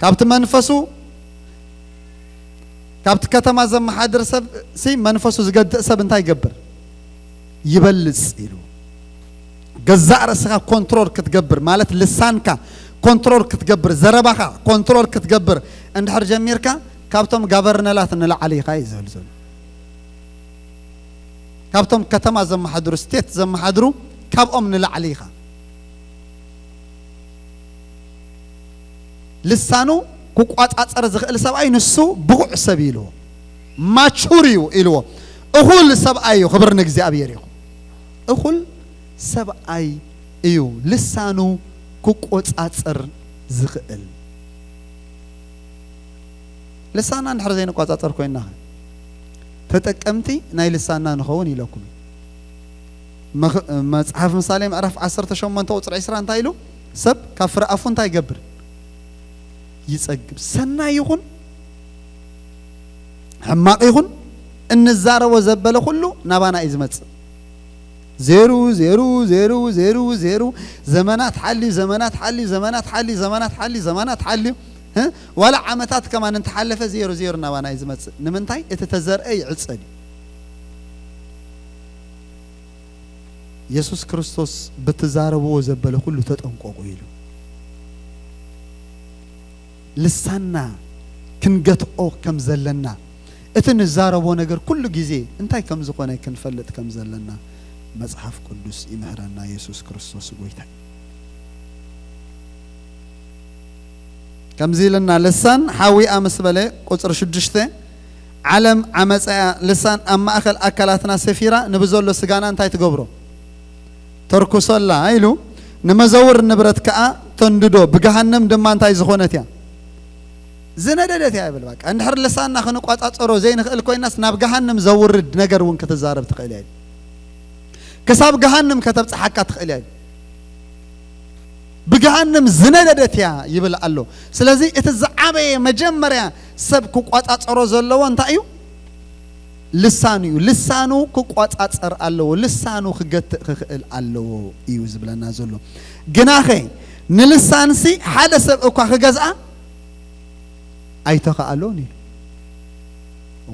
ካብቲ መንፈሱ፣ ካብቲ ከተማ ዘመሓድር ሰብ ሲ መንፈሱ ዝገድእ ሰብ እንታይ ይገብር? ይበልጽ ኢሉ። ገዛእ ርእስኻ ኮንትሮል ክትገብር ማለት ልሳንካ ኮንትሮል ክትገብር፣ ዘረባኻ ኮንትሮል ክትገብር እንድሕር ጀሚርካ፣ ካብቶም ጋቨርነላት ንላዕሊ ኢኻ እዩ ዝብል ዘሎ። ካብቶም ከተማ ዘመሓድሩ፣ ስቴት ዘመሓድሩ፣ ካብኦም ንላዕሊ ኢኻ። ልሳኑ ክቋጻጸር ዝኽእል ሰብኣይ ንሱ ብቑዕ ሰብ እዩ ኢልዎ። ማቹር እዩ ኢልዎ። እኹል ሰብኣይ እዩ። ክብር ንእግዚኣብሔር ይኹን። እኹል ሰብኣይ እዩ ልሳኑ ክቆጻጸር ዝኽእል። ልሳና እንድሕር ዘይንቆጻጸር ኮይንና፣ ተጠቀምቲ ናይ ልሳና ንኸውን ኢለኩም። መኽ-፣ መጽሓፍ ምሳሌ ምዕራፍ ዓሰርተ ሸሞንተ ቁጽሪ ዕስራ እንታይ ኢሉ? ሰብ ካብ ፍረ ኣፉ እንታይ ይገብር? ይጸግብ። ሰናይ ይኹን ሕማቕ ይኹን፣ እንዛረቦ ዘበለ ኩሉ ናባና እዩ ዝመጽእ። ዜሩ፣ ዜሩ፣ ዜሩ፣ ዜሩ፣ ዜሩ፣ ዘመናት ሓልዩ፣ ዘመናት ሓልዩ፣ ዘመናት ሓልዩ፣ ዘመናት ሓልዩ፣ ዘመናት ሓልዩ፣ እ? ዋላ ዓመታት ከማን እንተሓለፈ ዜሩ፣ ዜሩ ናባና እዩ ዝመጽእ። ንምንታይ? እቲ ተዘርአ ይዕጸድ እዩ። የሱስ ክርስቶስ ብትዛረብዎ ዘበለ ኩሉ ተጠንቀቑ ኢሉ። ልሳንና ክንገትኦ ከም ዘለና፣ እቲ ንዛረቦ ነገር ኩሉ ግዜ እንታይ ከም ዝኾነ ክንፈልጥ ከም ዘለና መጽሓፍ ቅዱስ ይምህረና። የሱስ ክርስቶስ ጎይታ እዩ። ከምዚ ኢልና፣ ልሳን ሓዊኣ ምስ በለ፣ ቁጽሪ ሽዱሽተ፣ ዓለም ዓመጻ እያ። ልሳን ኣብ ማእከል ኣካላትና ሰፊራ ንብዘሎ ስጋና እንታይ ትገብሮ? ተርኩሶ ኣላ ኢሉ፣ ንመዘውር ንብረት ከኣ ተንድዶ፣ ብገሃነም ድማ እንታይ ዝኾነት እያ? ዝነደደት እያ ይብል። በቃ፣ እንድሕር ልሳንና ክንቋጻጸሮ ዘይንኽእል ኮይናስ፣ ናብ ገሃነም ዘውርድ ነገር እውን ክትዛረብ ትኽእል እያ ኢሉ። ክሳብ ገሃነም ከተብጽሓካ ትኽእል እያ ኢሉ። ብገሃነም ዝነደደት እያ ይብል ኣሎ። ስለዚ፣ እቲ ዝዓበየ መጀመርያ ሰብ ክቋጻጸሮ ዘለዎ እንታይ እዩ? ልሳኑ እዩ። ልሳኑ ክቋጻጸር ኣለዎ። ልሳኑ ክገትእ ክኽእል ኣለዎ እዩ ዝብለና ዘሎ። ግናኸ፣ ንልሳንሲ ሓደ ሰብ እኳ ክገዝኣ ኣይተኻእሎን ኢሉ።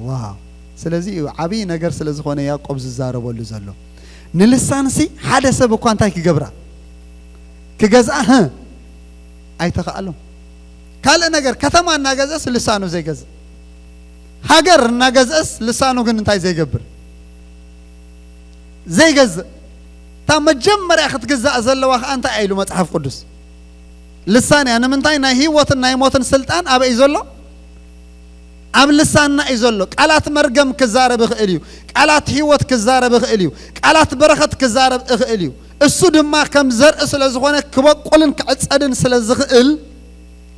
ዋው! ስለዚ እዩ ዓብዪ ነገር ስለ ዝኾነ ያዕቆብ ዝዛረበሉ ዘሎ። ንልሳንሲ ሓደ ሰብ እኳ እንታይ ክገብራ? ክገዝኣ፣ ህ፣ ኣይተኻእሎን። ካልእ ነገር፣ ከተማ እናገዝአስ ልሳኑ ዘይገዝእ፣ ሃገር እናገዝአስ ልሳኑ ግን እንታይ ዘይገብር? ዘይገዝእ። እታ መጀመርያ ክትግዛእ ዘለዋ ኸኣ እንታይ ኢሉ መጽሓፍ ቅዱስ? ልሳን እያ። ንምንታይ? ናይ ህይወትን ናይ ሞትን ስልጣን ኣበይ እዩ ዘሎ? ኣብ ልሳንና እዩ ዘሎ። ቃላት መርገም ክዛረብ ይኽእል እዩ። ቃላት ህይወት ክዛረብ ይኽእል እዩ። ቃላት በረኸት ክዛረብ ይኽእል እዩ። እሱ ድማ ከም ዘርኢ ስለ ዝኾነ፣ ክበቁልን ክዕጸድን ስለ ዝኽእል፣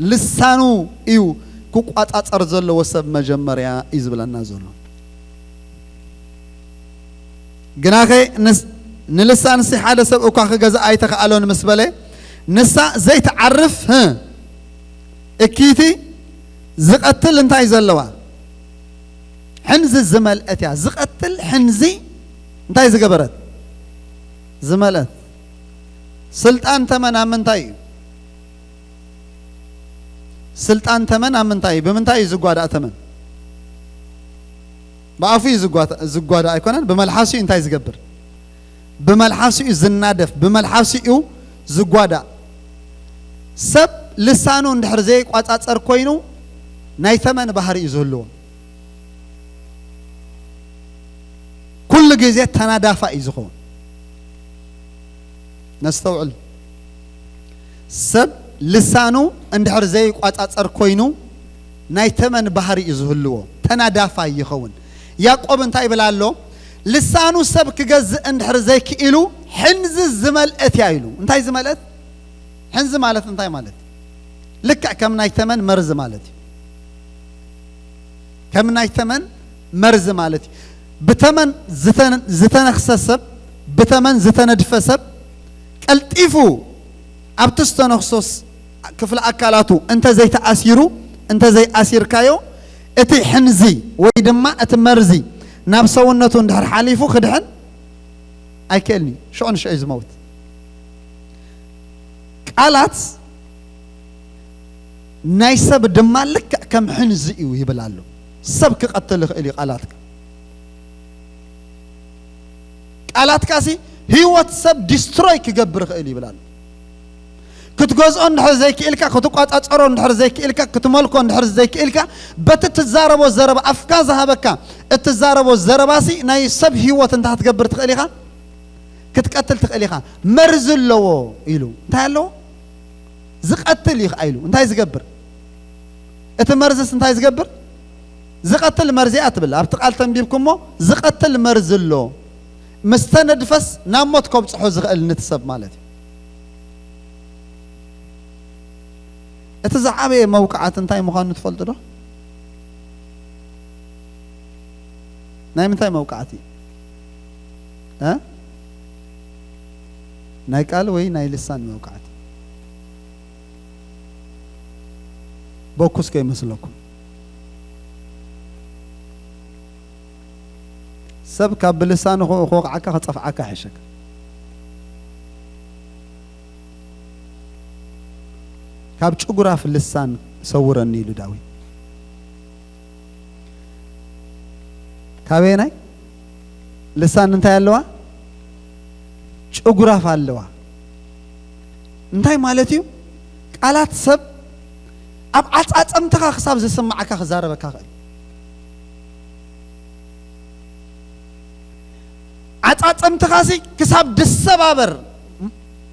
ልሳኑ እዩ ክቋጻጸር ዘለዎ ሰብ መጀመርያ እዩ ዝብለና ዘሎ። ግናኸ ንስ-፣ ንልሳንሲ ሓደ ሰብ እኳ ክገዝኣ ኣይተኻእሎን ምስ በለ፣ ንሳ ዘይትዓርፍ፣ ህ፣ እኪይቲ ዝቐትል እንታይ ዘለዋ? ሕንዚ ዝመልአት እያ። ዝቐትል ሕንዚ እንታይ ዝገበረት? ዝመልአት። ስልጣን ተመን ኣብ ምንታይ እዩ? ስልጣን ተመን ኣብ ምንታይ እዩ? ብምንታይ እዩ ዝጓዳእ ተመን? ብኣፉ እዩ ዝጓዳ-፣ ዝጓዳእ ኣይኮነን። ብመልሓሱ እዩ እንታይ ዝገብር? ብመልሓሱ እዩ ዝናደፍ። ብመልሓሱ እዩ ዝጓዳእ። ሰብ ልሳኑ እንድሕር ዘይቋጻጸር ኮይኑ፣ ናይ ተመን ባህሪ እዩ ዝህልዎ። ኩሉ ግዜ ተናዳፋ እዩ ዝኸውን። ነስተውዕል። ሰብ ልሳኑ እንድሕር ዘይቋጻጸር ኮይኑ፣ ናይ ተመን ባህሪ እዩ ዝህልዎ። ተናዳፋይ ይኸውን። ያዕቆብ እንታይ ይብል ኣሎ? ልሳኑ ሰብ ክገዝእ እንድሕር ዘይክኢሉ፣ ሕንዚ ዝመልአት እያ ኢሉ። እንታይ ዝመልአት? ሕንዚ ማለት እንታይ ማለት? ልክዕ ከም ናይ ተመን መርዚ ማለት እዩ። ከም ናይ ተመን መርዚ ማለት እዩ። ብተመን ዝተን-፣ ዝተነኽሰ ሰብ ብተመን ዝተነድፈ ሰብ ቀልጢፉ ኣብቲ ዝተነኽሶስ ክፍለ ኣካላቱ እንተ ዘይተኣሲሩ፣ እንተ ዘይኣሲርካዮ፣ እቲ ሕንዚ ወይ ድማ እቲ መርዚ ናብ ሰውነቱ እንድሕር ሓሊፉ ክድሕን ኣይክእልኒ። ሽዑ ንሽዑ እዩ ዝመውት። ቃላት ናይ ሰብ ድማ ልክዕ ከም ሕንዚ እዩ ይብል ኣሎ። ሰብ ክቐትል ይኽእል እዩ ቃላትካ። ቃላትካሲ ህይወት ሰብ ዲስትሮይ ክገብር ይኽእል ይብል ኣሎ። ክትገዝኦ እንድሕር ዘይክእልካ፣ ክትቋጻጸሮ እንድሕር ዘይክእልካ፣ ክትመልኮ እንድሕር ዘይክእልካ፣ በቲ ትዛረቦ ዘረባ፣ ኣፍካ ዝሃበካ እትዛረቦ ዘረባሲ ናይ ሰብ ህይወት እንታይ ክትገብር ትኽእል ኢኻ? ክትቀትል ትኽእል ኢኻ። መርዚ ኣለዎ ኢሉ። እንታይ ኣለዎ? ዝቐትል እዩ ኢሉ። እንታይ ዝገብር? እቲ መርዝስ እንታይ ዝገብር? ዝቐትል መርዚ እያ ትብል። ኣብቲ ቃል ተንቢብኩሞ ዝቐትል መርዚ ኣሎ። ምስ ተነድፈስ ናብ ሞት ከብጽሖ ዝኽእል ነቲ ሰብ ማለት እዩ። እቲ ዝዓበየ መውቃዕቲ እንታይ ምዃኑ ትፈልጡ ዶ? ናይ ምንታይ መውቃዕቲ? እ? ናይ ቃል ወይ ናይ ልሳን መውቃዕቲ? በኩስ ከይመስለኩም። ሰብ ካብ ብልሳኑ ክወ-፣ ክወቕዓካ ክጸፍዓካ ይሕሸካ። ካብ ጭጉራፍ ልሳን ሰውረኒ ኢሉ ዳዊት። ካበየናይ? ልሳን እንታይ ኣለዋ? ጭጉራፍ ኣለዋ። እንታይ ማለት እዩ? ቃላት ሰብ ኣብ ዓጻጸምትኻ ክሳብ ዝስማዓካ ክዛረበካ ክእል። ዓጻጸምትኻሲ ክሳብ ድሰባበር፣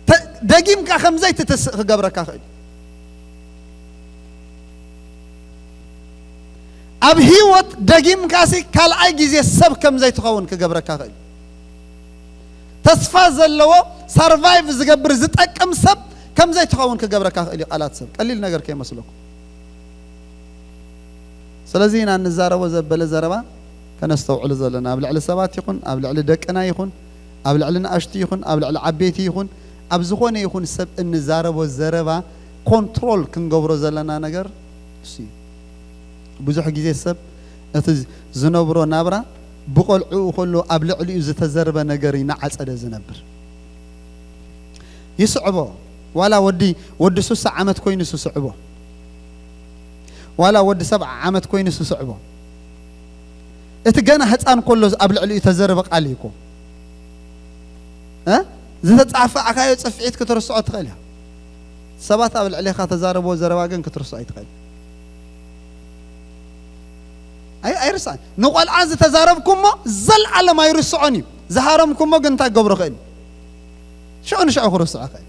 ተ-፣ ደጊምካ ከም ዘይትትስእ ክገብረካ ክእል። ኣብ ህይወት ደጊምካሲ ካልኣይ ግዜ ሰብ ከም ዘይትኸውን ክገብረካ ክእል። ተስፋ ዘለዎ፣ ሰርቫይቭ ዝገብር፣ ዝጠቅም ሰብ ከም ዘይትኸውን ክገብረካ ክእል እዩ ቃላት ሰብ። ቀሊል ነገር ከይመስለኩም። ስለዚ ኢና እንዛረቦ ዘበለ ዘረባ ከነስተውዕሉ ዘለና። ኣብ ልዕሊ ሰባት ይኹን፣ ኣብ ልዕሊ ደቅና ይኹን፣ ኣብ ልዕሊ ንኣሽቱ ይኹን፣ ኣብ ልዕሊ ዓበይቲ ይኹን፣ ኣብ ዝኾነ ይኹን ሰብ እንዛረቦ ዘረባ ኮንትሮል ክንገብሮ ዘለና ነገር እሱ እዩ። ብዙሕ ግዜ ሰብ እቲ ዝነብሮ ናብራ ብቆልዕኡ ከሎ ኣብ ልዕሊኡ ዝተዘርበ ነገር እዩ እናዓጸደ ዝነብር። ይስዕቦ። ዋላ ወዲ፣ ወዲ ሱሳ ዓመት ኮይኑ ይስዕቦ። ዋላ ወዲ ሰብዓ ዓመት ኮይኑ ይስዕቦ። እቲ ገና ህጻን ከሎ ኣብ ልዕሊኡ ተዘርበ ቃል እዩ እኮ። እ? ዝተጻፈዓካዮ ጽፍዒት ክትርስዖ ትኽእል እያ። ሰባት ኣብ ልዕሌኻ ተዛረብዎ ዘረባ ግን ክትርስዖ ኣይትኽእል። ኣይ-፣ ኣይርስዓን። ንቆልዓ ዝተዛረብኩሞ ዘልኣለም ኣይርስዖን እዩ። ዝሃረምኩሞ ግን እንታይ ክገብሮ ክእል? ሽዑ ንሽዑ ክርስዖ ክእል።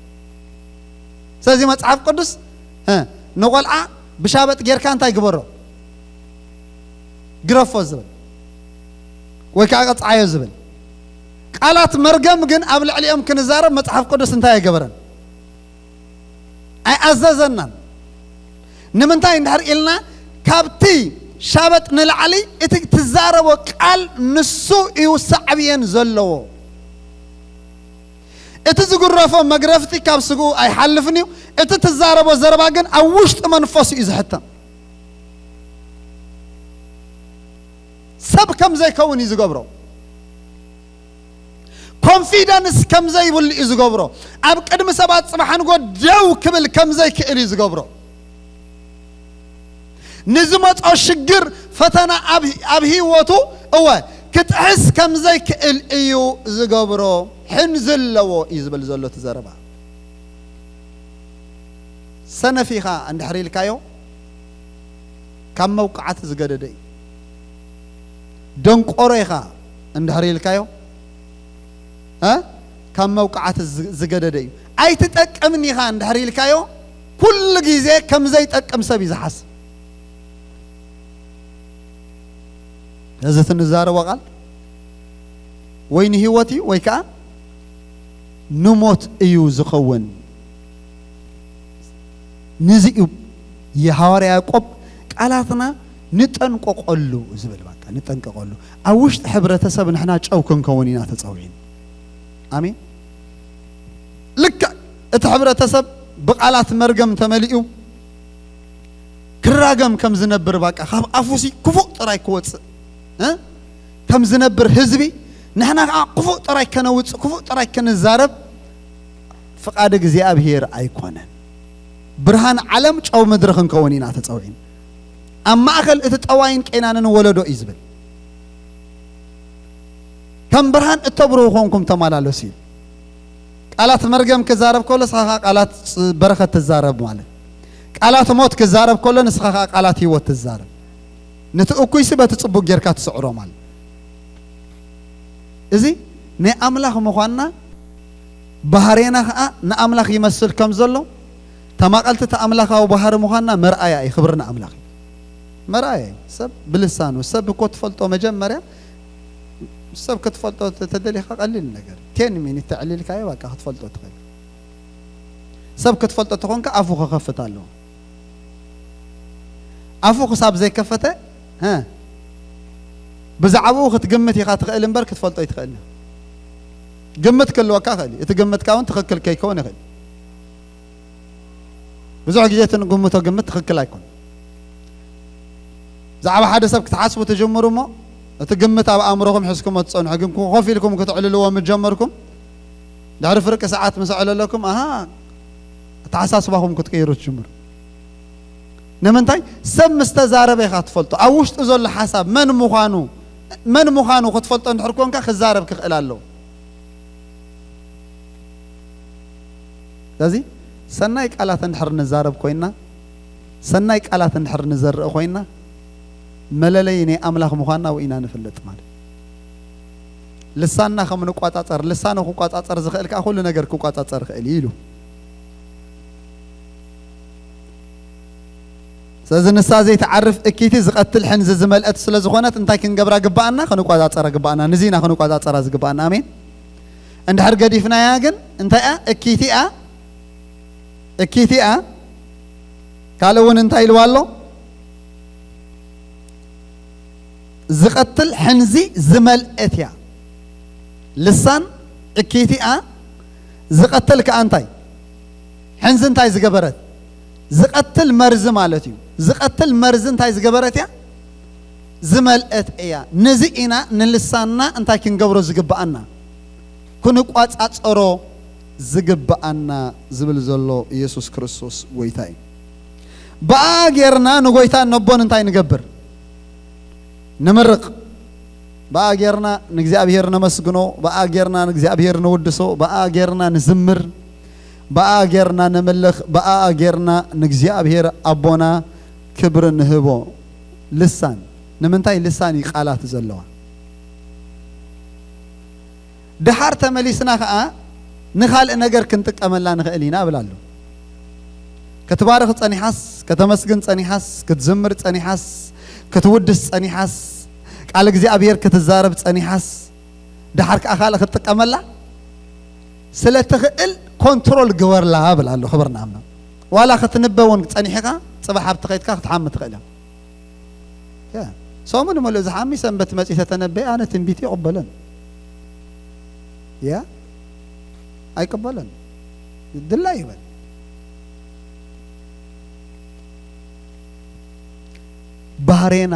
ስለዚ መጽሓፍ ቅዱስ፣ እ፣ ንቆልዓ ብሻበጥ ጌርካ እንታይ ግበሮ? ግረፎ ዝብል። ወይ ከዓ ቀጽዓዮ ዝብል። ቃላት መርገም ግን ኣብ ልዕሊኦም ክንዛረብ መጽሓፍ ቅዱስ እንታይ ኣይገበረን? ኣይኣዘዘናን። ንምንታይ እንድሕር ኢልና፣ ካብቲ ሻበጥ ንላዕሊ እቲ ትዛረቦ ቃል ንሱ እዩ ሳዕብየን ዘለዎ። እቲ ዝግረፎ መግረፍቲ ካብ ስግኡ ኣይሓልፍን እዩ። እቲ ትዛረቦ ዘረባ ግን ኣብ ውሽጢ መንፈሱ እዩ ዝሕተም። ሰብ ከም ዘይከውን እዩ ዝገብሮ። ኮንፊደንስ ከም ዘይብሉ እዩ ዝገብሮ። ኣብ ቅድሚ ሰባት ጽባሕ ንጎ ደው ክብል ከም ዘይክእል እዩ ዝገብሮ። ንዝመጾ ሽግር፣ ፈተና ኣብ፣ ኣብ ህይወቱ፣ እወ፣ ክጥሕስ ከም ዘይክእል እዩ ዝገብሮ። ሕንዚ ኣለዎ እዩ ዝብል ዘሎ እቲ ዘረባ። ሰነፍ ኢኻ እንድሕር ኢልካዮ፣ ካብ መውቃዕቲ ዝገደደ እዩ። ደንቆሮ ኢኻ እንድሕር ኢልካዮ፣ እ? ካብ መውቃዕቲ ዝ-፣ ዝገደደ እዩ። ኣይትጠቅምን ኢኻ እንድሕር ኢልካዮ፣ ኩሉ ግዜ ከም ዘይጠቅም ሰብ እዩ ዝሓስብ። እዚ እቲ ንዛረቦ ቃል ወይ ንህይወት እዩ ወይ ከዓ ንሞት እዩ ዝኸውን። ነዚ እዩ የሃዋርያ ያዕቆብ ቃላትና ንጠንቀቐሉ ዝብል። በቃ ንጠንቀቐሉ። ኣብ ውሽጢ ሕብረተሰብ ንሕና ጨው ክንከውን ኢና ተጸዊዕና። ኣሜን። ልክዕ እቲ ሕብረተሰብ ብቓላት መርገም ተመሊኡ ክራገም ከም ዝነብር፣ ባቃ ካብ ኣፉሲ ክፉእ ጥራይ ክወፅእ እ? ከም ዝነብር ህዝቢ፣ ንሕና ከዓ ክፉእ ጥራይ ከነውፅእ፣ ክፉእ ጥራይ ክንዛረብ ፍቓድ እግዚኣብሔር ኣይኮነን። ብርሃን ዓለም ጨው ምድሪ ክንከውን ኢና ተፀውዒን። ኣብ ማእከል እቲ ጠዋይን ቄናንን ወለዶ እዩ ዝብል። ከም ብርሃን እተብርሁ ኮንኩም ተመላለሱ እዩ። ቃላት መርገም ክዛረብ ከሎ ንስኻ ከዓ ቃላት ፅ- በረኸት ትዛረብ ማለት። ቃላት ሞት ክዛረብ ከሎ ንስኻ ከዓ ቃላት ህይወት ትዛረብ። ነቲ እኩይሲ በቲ ጽቡቅ ጌርካ ትስዕሮ ማለት። እዚ ናይ ኣምላኽ ምዃንና ባህሬና ከዓ ንኣምላኽ ይመስል ከም ዘሎ ተማቐልቲ እቲ ኣምላኻዊ ባህሪ ምዃንና መርኣያ እዩ። ክብሪ ንኣምላኽ እዩ። መርኣያ እዩ። ሰብ ብልሳኑ ሰብ እኮ ትፈልጦ መጀመርያ ሰብ ክትፈልጦ ተ- ተደሊኻ ቀሊል ነገር ቴን ሚኒት ተዕሊልካዮ በቃ ክትፈልጦ ትኽእል። ሰብ ክትፈልጦ ተኾንካ ኣፉ ክኸፍት ኣለዎ። ኣፉ ክሳብ ዘይከፈተ እ፣ ብዛዕባኡ ክትግምት ኢኻ ትኽእል እምበር ክትፈልጦ ኣይትኽእል። ግምት ክህልወካ ይኽእል እዩ። እቲ ግምትካ እውን ትኽክል ከይከውን ይኽእል። ብዙሕ ግዜ እቲ ንግምቶ ግምት ትኽክል ኣይኮን። ብዛዕባ ሓደ ሰብ ክትሓስቡ ትጅምሩ እሞ እቲ ግምት ኣብ ኣእምሮኹም ሒዝኩሞ ትጸንሑ። ግን ኮፍ ኢልኩም ክትዕልልዎ ምስ ጀመርኩም ድሕሪ ፍርቂ ሰዓት ምስ ኣዕለለኩም ኣሃ ኣተሓሳስባኹም ክትቅይሩ ትጅምሩ። ንምንታይ? ሰብ ምስ ተዛረበ ኢኻ ትፈልጦ። ኣብ ውሽጡ ዘሎ ሓሳብ መን ምዃኑ መን ምዃኑ ክትፈልጦ እንድሕር ኮንካ ክዛረብ ክኽእል ኣለዎ። ስለዚ ሰናይ ቃላት እንድሕር ንዛረብ ኮይና ሰናይ ቃላት እንድሕር ንዘርእ ኮይና መለለይ ናይ ኣምላኽ ምዃንና ውኢና ንፍለጥ ማለት እዩ። ልሳንና ከም ንቋጻጸር ልሳኑ ክቋጻጸር ዝኽእል ከዓ ኩሉ ነገር ክቋጻጸር ይኽእል እዩ ኢሉ። ስለዚ ንሳ ዘይትዓርፍ እኪይቲ ዝቐትል ሕንዚ ዝመልአት ስለ ዝኾነት እንታይ ክንገብራ ግባኣና? ክንቋጻጸራ ግባኣና። ንዚ ኢና ክንቋጻጸራ ዝግባኣና። ኣሜን። እንድሕር ገዲፍናያ ግን እንታይ እያ? እኪይቲ እያ። እኪይቲ እያ። ካልእ እውን እንታይ ኢልዋ ኣሎ? ዝቐትል ሕንዚ ዝመልአት እያ። ልሳን እኪይቲ እያ። ዝቐትል ከኣ እንታይ? ሕንዚ እንታይ ዝገበረት? ዝቐትል መርዚ ማለት እዩ። ዝቐትል መርዚ እንታይ ዝገበረት እያ? ዝመልአት እያ። ነዚ ኢና ንልሳንና እንታይ ክንገብሮ ዝግብኣና? ክንቋጻጸሮ ዝግብኣና ዝብል ዘሎ ኢየሱስ ክርስቶስ ጎይታ እዩ። ብኣ ጌርና ንጎይታን ነቦን እንታይ ንገብር? ንምርቕ። ብኣ ጌርና ንእግዚኣብሔር ነመስግኖ፣ ብኣ ጌርና ንእግዚኣብሔር ንውድሶ፣ ብኣ ጌርና ንዝምር፣ ብኣ ጌርና ነምልኽ፣ ብኣ ጌርና ንእግዚኣብሔር ኣቦና ክብሪ ንህቦ። ልሳን ንምንታይ? ልሳን እዩ ቃላት ዘለዋ። ድሓር ተመሊስና ኸኣ ንኻልእ ነገር ክንጥቀመላ ንኽእል ኢና እብል ኣሎ። ክትባርኽ ጸኒሓስ፣ ከተመስግን ጸኒሓስ፣ ክትዝምር ጸኒሓስ፣ ክትውድስ ጸኒሓስ፣ ቃል እግዚኣብሔር ክትዛረብ ጸኒሓስ፣ ድሓር ከኣ ካልእ ክትጥቀመላ ስለ ትኽእል ኮንትሮል ግበርላ እብል ኣሎ። ክብር ንኣምላኽ። ዋላ ክትንበ እውን ጸኒሕካ ጽባሕ ኣብቲ ከይድካ ክትሓሚ ትኽእል እያ። ያ፣ ሰሙን ሙሉእ ዝሓሚ ሰንበት መጺ ተተነበየ ኣነ ትንቢት ይቕበለን። ያ፣ ኣይቅበለን። ድላ ይበል። ባህሬና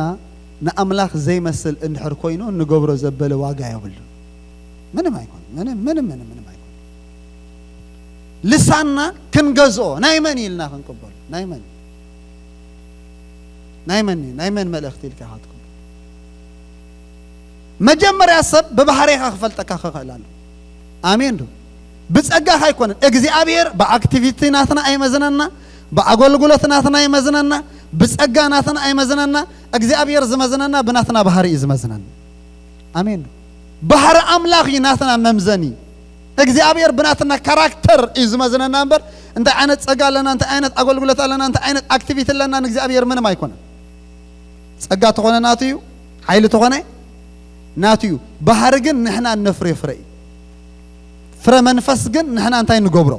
ንኣምላኽ ዘይመስል እንድሕር ኮይኑ እንገብሮ ዘበለ ዋጋ የብሉን። ምንም ኣይኮን። ምንም፣ ምንም፣ ምንም፣ ምንም ኣይኮን። ልሳንና ክንገዝኦ ናይ መን ኢልና ክንቅበሎ? ናይ መን? ናይ መን እዩ? ናይ መን መልእኽቲ ኢልካ ኢኻ ትቅበል? መጀመርያ ሰብ ብባህሪኻ ክፈልጠካ ክኽእል ኣሎ። ኣሜን ዶ? ብጸጋኻ ኣይኮነን። እግዚኣብሔር ብኣክቲቪቲ ናትና ኣይመዝነና፣ ብኣገልግሎት ናትና ኣይመዝነና፣ ብጸጋ ናትና ኣይመዝነና። እግዚኣብሔር ዝመዝነና ብናትና ባህሪ እዩ ዝመዝነና። ኣሜን ዶ? ባህሪ ኣምላኽ እዩ ናትና መምዘኒ። እግዚኣብሔር ብናትና ካራክተር እዩ ዝመዝነና እምበር እንታይ ዓይነት ጸጋ ኣለና፣ እንታይ ዓይነት ኣገልግሎት ኣለና፣ እንታይ ዓይነት ኣክቲቪቲ ኣለና ንእግዚኣብሔር ምንም ኣይኮነን። ጸጋ ተኾነ ናቱ እዩ፣ ሓይሊ ተኾነ ናቱ እዩ። ባህሪ ግን ንሕና እነፍርዮ ፍረ እዩ። ፍረ መንፈስ ግን ንሕና እንታይ ንገብሮ?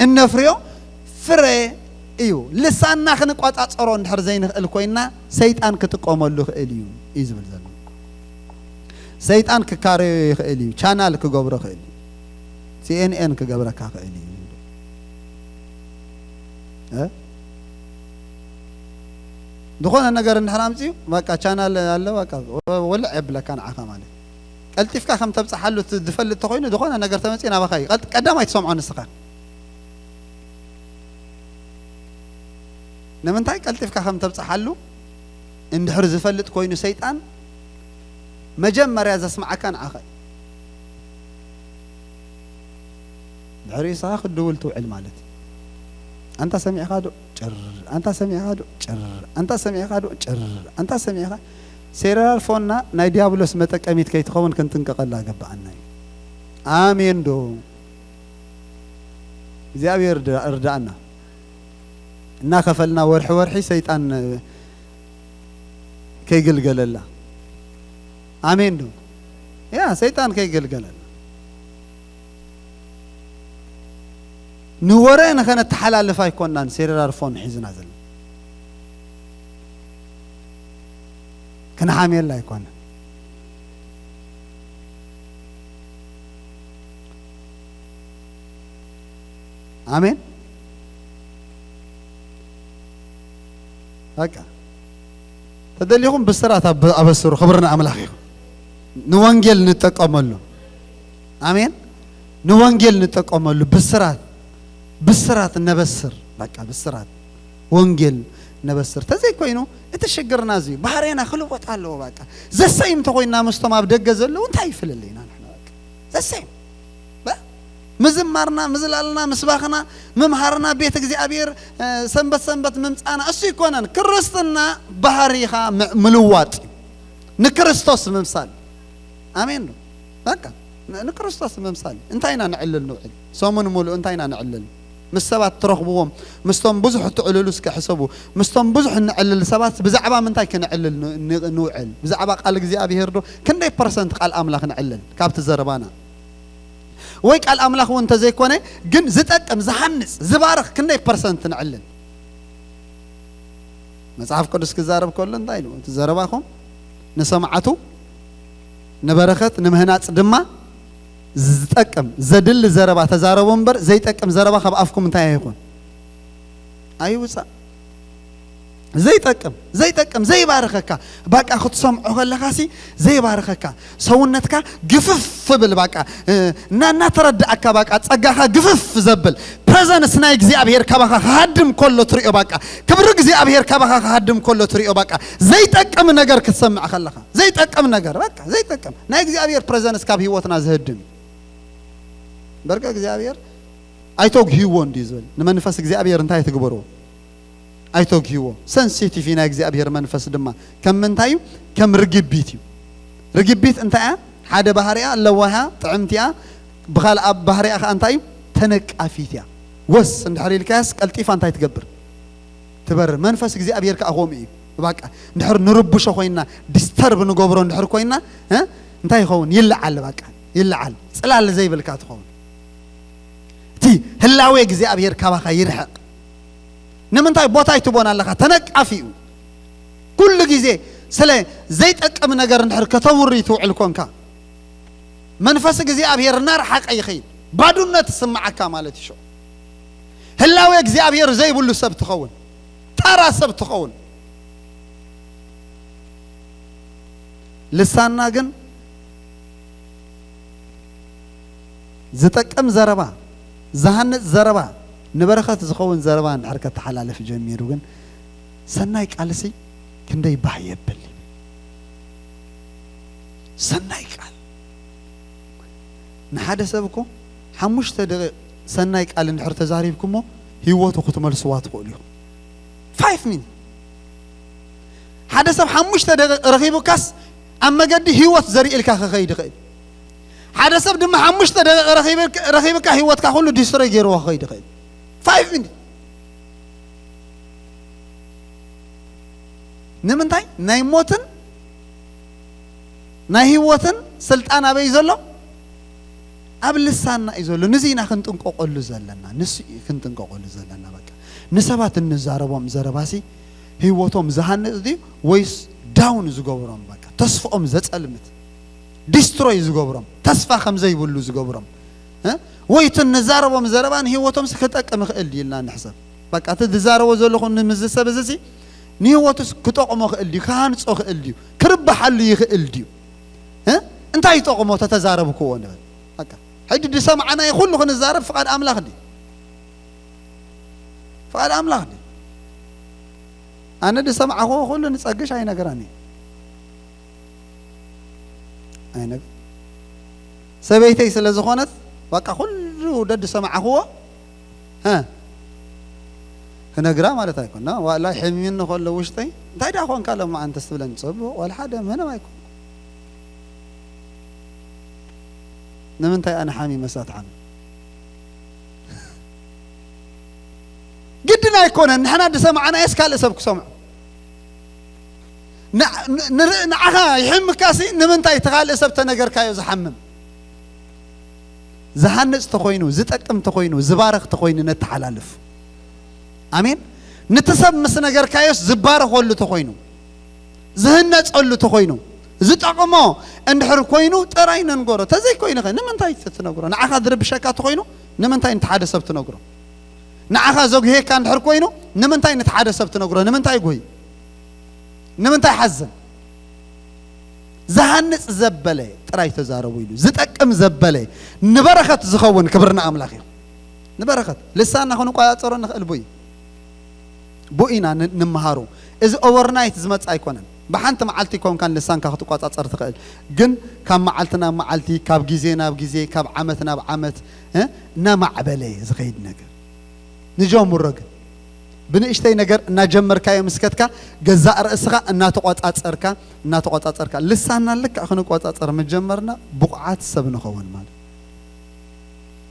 እነፍርዮ ፍረ እዩ። ልሳንና ክንቋጻጸሮ እንድሕር ዘይንኽእል ኮይንና ሰይጣን ክጥቀመሉ ይኽእል እዩ እዩ ዝብል ዘሎ። ሰይጣን ክካረዮ ይኽእል እዩ፣ ቻናል ክገብሮ ይኽእል እዩ። ሲኤንኤን ክገብረካ ክእል እዩ። እ? ዝኾነ ነገር እንድሕር ኣምፅኡ፣ በቃ ቻናል ኣለ፣ በቃ ወልዕ የብለካ ንዓኻ ማለት። ቀልጢፍካ ከም ተብፅሓሉ ት-፣ ዝፈልጥ ተኾይኑ፣ ዝኾነ ነገር ተመፅኡ ናባኻ እዩ። ቀልጥ-፣ ቀዳማይ ትሰምዖ ንስኻ። ንምንታይ ቀልጢፍካ ከም ተብፅሓሉ እንድሕር ዝፈልጥ ኮይኑ ሰይጣን፣ መጀመርያ ዘስምዓካ ንዓኻ እዩ። ድሕሪኡ ንስኻ ክትድውል ትውዕል ማለት እዩ። ኣንታ ሰሚዕኻ ዶ? ጭር። ኣንታ ሰሚዕኻ ዶ? ጭር። ኣንታ ሰሚዕኻ ዶ? ጭር። ኣንታ ሰሚዕኻ፣ ሴሉላር ፎንና ናይ ዲያብሎስ መጠቀሚት ከይትኸውን ክንጥንቀቐላ ይግብኣና እዩ። ኣሜን ዶ? እግዚኣብሔር ርዳ-፣ ርዳእና። እናኸፈልና ወርሒ ወርሒ ሰይጣን ከይግልገለላ። ኣሜን ዶ? ያ፣ ሰይጣን ከይግልገለላ። ንወረ ንኸነተሓላልፍ ኣይኮናን ሴሉላር ፎን ሒዝና ዘለና። ክንሓምየላ ኣይኮነን። ኣሜን። በቃ፣ ተደሊኹም ብስራት ኣብ-፣ ኣበስሩ። ክብሪ ንኣምላኽ ይኹን። ንወንጌል ንጠቀመሉ። ኣሜን። ንወንጌል ንጠቀመሉ። ብስራት፣ ብስራት ነበስር። በቃ፣ ብስራት ወንጌል ነበስር። ተዘይኮይኑ፣ እቲ ሽግርና እዚ እዩ። ባህሬና ክልወጥ ኣለዎ። በቃ፣ ዘሰይም እንተኾይንና ምስቶም ኣብ ደገ ዘለዉ እንታይ ይፍለለይና ንሕና? በቃ፣ ዘሰይም። በ-፣ ምዝማርና፣ ምዝላልና፣ ምስባኽና፣ ምምሃርና፣ ቤት እግዚኣብሔር፣ እ፣ ሰንበት ሰንበት ምምጻና እሱ ይኮነን። ክርስትና ባህሪኻ ም-፣ ምልዋጥ እዩ። ንክርስቶስ ምምሳል። ኣሜን ነው። በቃ፣ ን-፣ ንክርስቶስ ምምሳል። እንታይ ኢና ነዕልል ንውዕል? ሰሙን ሙሉእ እንታይ ኢና ነዕልል? ምስ ሰባት ትረኽብዎም፣ ምስቶም ብዙሕ ትዕልሉ እስከ ሕሰቡ። ምስቶም ብዙሕ እንዕልል ሰባት ብዛዕባ ምንታይ ክነዕልል ን-፣ ን-፣ ንውዕል? ብዛዕባ ቃል እግዚኣብሔር ዶ? ክንደይ ፐርሰንት ቃል ኣምላኽ ነዕልል ካብቲ ዘረባና? ወይ ቃል ኣምላኽ እውን እንተዘይኮነ፣ ግን ዝጠቅም፣ ዝሃንጽ፣ ዝባርኽ ክንደይ ፐርሰንት ነዕልል? መጽሓፍ ቅዱስ ክዛረብ ከሎ እንታይ ኢሉ? እቲ ዘረባኹም ንሰምዓቱ ንበረኸት ንምህናጽ ድማ ዝጠቅም፣ ዘድሊ ዘረባ ተዛረቡ እምበር፣ ዘይጠቅም ዘረባ ካብ ኣፍኩም እንታይ ኣይኹን? ኣይውጻእ። ዘይጠቅም፣ ዘይጠቅም፣ ዘይባርኸካ፣ በቃ ክትሰምዖ ከለኻሲ ዘይባርኸካ፣ ሰውነትካ ግፍፍ ብል፣ በቃ፣ እ፣ እና-፣ እናተረዳእካ፣ በቃ ጸጋኻ ግፍፍ ዘብል ፕረዘንስ ናይ እግዚኣብሔር ካባኻ ክሃድም ከሎ ትሪኦ፣ በቃ ክብሪ እግዚኣብሔር ካባኻ ክሃድም ከሎ ትሪኦ፣ በቃ ዘይጠቅም ነገር ክትሰምዕ ከለኻ፣ ዘይጠቅም ነገር፣ በቃ ዘይጠቅም፣ ናይ እግዚኣብሔር ፕረዘንስ ካብ ህይወትና ዝህድም። በርቀ እግዚኣብሔር ኣይተግህይዎ እንድዩ ዝብል። ንመንፈስ እግዚኣብሔር እንታይ ትግበርዎ? ኣይተግህይዎ። ሰንሲቲቭ እዩ ናይ እግዚኣብሔር መንፈስ ድማ። ከም ምንታይ እዩ? ከም ርግቢት እዩ። ርግቢት እንታይ እያ? ሓደ ባህሪኣ ለዋህ እያ፣ ጥዕምቲ እያ። ብኻልኣ ባህሪኣ ኸዓ እንታይ እዩ? ተነቃፊት እያ። ወስ እንድሕር ኢልካያስ ቀልጢፋ እንታይ ትገብር? ትበርር። መንፈስ እግዚኣብሔር ከኣ ከምኡ እዩ። በቃ፣ እንድሕር ንርብሾ ኮይንና፣ ዲስተርብ ንገብሮ እንድሕር ኮይንና፣ እ? እንታይ ይኸውን? ይለዓል፣ በቃ፣ ይለዓል። ጽላል ዘይብልካ ትኸውን። እቲ ህላዌ እግዚኣብሔር ካባኻ ይርሕቕ። ንምንታይ ቦታ ኣይትቦን ኣለኻ? ተነቃፊ እዩ። ኩሉ ግዜ ስለ ዘይጠቅም ነገር እንድሕር ከተውሪ ትውዕል ኮንካ፣ መንፈስ እግዚኣብሔር እናረሓቐ ይኸይድ። ባዱነት ትስምዓካ ማለት እዩ። ሽዑ ህላዌ እግዚኣብሔር ዘይብሉ ሰብ ትኸውን፣ ጣራ ሰብ ትኸውን። ልሳንና ግን ዝጠቅም ዘረባ፣ ዝሃንጽ ዘረባ፣ ንበረኸት ዝኸውን ዘረባ እንድሕር ከተሓላልፍ ጀሚሩ ግን፣ ሰናይ ቃልሲ ክንደይ ባህ የብል። ሰናይ ቃል። ንሓደ ሰብ እኮ ሓሙሽተ ደቂቕ ሰናይ ቃል እንድሕር ተዛሪብኩሞ፣ ህይወቱ ክትመልስዋ ትኽእሉ ኢኹም። ፋይቭ ሚኒት። ሓደ ሰብ ሓሙሽተ ደቂቕ ረኺቡካስ፣ ኣብ መገዲ ህይወት ዘርእልካ ክኸይድ ይኽእል። ሓደ ሰብ ድማ ሓሙሽተ ደቂቕ ረኺብካ፣ ረኺብካ ህይወትካ ኩሉ ዲስትሮይ ገይርዎ ክኸይድ ይኽእል። ፋይቭ ሚኒት። ንምንታይ? ናይ ሞትን ናይ ህይወትን ስልጣን ኣበይ ዘሎ? ኣብ ልሳንና እዩ ዘሎ። ንዚ ኢና ክንጥንቀቐሉ ዘለና። ንሱ እዩ ክንጥንቀቐሉ ዘለና። በቃ፣ ንሰባት እንዛረቦም ዘረባሲ ህይወቶም ዝሃንጽ ድዩ ወይስ ዳውን ዝገብሮም? በቃ፣ ተስፍኦም ዘጸልምት፣ ዲስትሮይ ዝገብሮም፣ ተስፋ ከም ዘይብሉ ዝገብሮም። እ? ወይ እቲ እንዛረቦም ዘረባ ንህይወቶም ክጠቅም ይኽእል ድዩ ኢልና ንሕሰብ። በቃ እቲ ዝዛረቦ ዘለኹ ንምዚ ሰብ እዚ ሲ ንህይወቱስ ክጠቕሞ ክእል ድዩ? ክሃንጾ ክእል ድዩ? ክርባሓሉ ይኽእል ድዩ? እ? እንታይ ይጠቕሞ ተተዛረብክዎ ንበል። በቃ ሕጂ ዝሰማዕናዮ ኩሉ ክንዛረብ ፍቓድ ኣምላኽ ድዩ? ፍቓድ ኣምላኽ ድዩ? ኣነ ዝሰማዕክዎ ኩሉ ንጸግሽ ኣይነገራን እየ። ኣይነግ ሰበይተይ ስለ ዝኾነት በቃ ኩሉ ደድ ሰማዕኽዎ እ ክነግራ ማለት ኣይኮና። ዋላ ሕሚኒ ከሎ ውሽጠይ እንታይ ደኣ ኮንካ ሎማዓንተስ ትብለኒ፣ ጽቡቕ ዋላ ሓደ ምንም ኣይኮንኩ። ንምንታይ ኣነ ሓሚመ እሳ ትሓሚ? ግድን ኣይኮነን። ንሕና ዝሰማዕናዮስ ካልእ ሰብ ክሰምዖ። ን-፣ ን-፣ ንር-፣ ንዓኻ ይሕምካሲ ንምንታይ እቲ ካልእ ሰብ ተነገርካዮ ዝሓምም? ዝሃንጽ ተኾይኑ፣ ዝጠቅም ተኾይኑ፣ ዝባረኽ ተኾይኑ ነተሓላልፍ። ኣሜን። ንቲ ሰብ ምስ ነገርካዮስ ዝባረኸሉ ተኾይኑ፣ ዝህነጸሉ ተኾይኑ፣ ዝጠቕሞ እንድሕር ኮይኑ ጥራይ ነንገሮ። ተዘይኮይኑ ኸ ንምንታይ ትነግሮ? ንዓኻ ዝርብሸካ ተኾይኑ ንምንታይ ንቲ ሓደ ሰብ ትነግሮ? ንዓኻ ዘጉሄካ እንድሕር ኮይኑ ንምንታይ ንቲ ሓደ ሰብ ትነግሮ? ንምንታይ ጉሂ? ንምንታይ ሓዝን? ዝሃንጽ ዘበለ ጥራይ ተዛረቡ ኢሉ፣ ዝጠቅም ዘበለ ንበረኸት ዝኸውን። ክብሪ ንኣምላኽ እዩ። ንበረኸት ልሳንና ክንቆጻጸሮ ንኽእል ቡይ ቡኢና ን-፣ ንምሃሩ። እዚ ኦቨርናይት ዝመጽእ ኣይኮነን። ብሓንቲ መዓልቲ ኮንካን ልሳንካ ክትቆጻጸር ትኽእል። ግን ካብ መዓልቲ ናብ መዓልቲ፣ ካብ ግዜ ናብ ግዜ፣ ካብ ዓመት ናብ ዓመት፣ እ፣ እናማዕበለ ዝኸይድ ነገር። ንጀምሮ ግን ብንእሽተይ ነገር እናጀመርካዮ ምስ ከድካ፣ ገዛእ ርእስኻ እናተቆጻጸርካ፣ እናተቆጻጸርካ፣ ልሳንና ልክዕ ክንቆጻጸር ምጀመርና ብቑዓት ሰብ ንኸውን ማለት።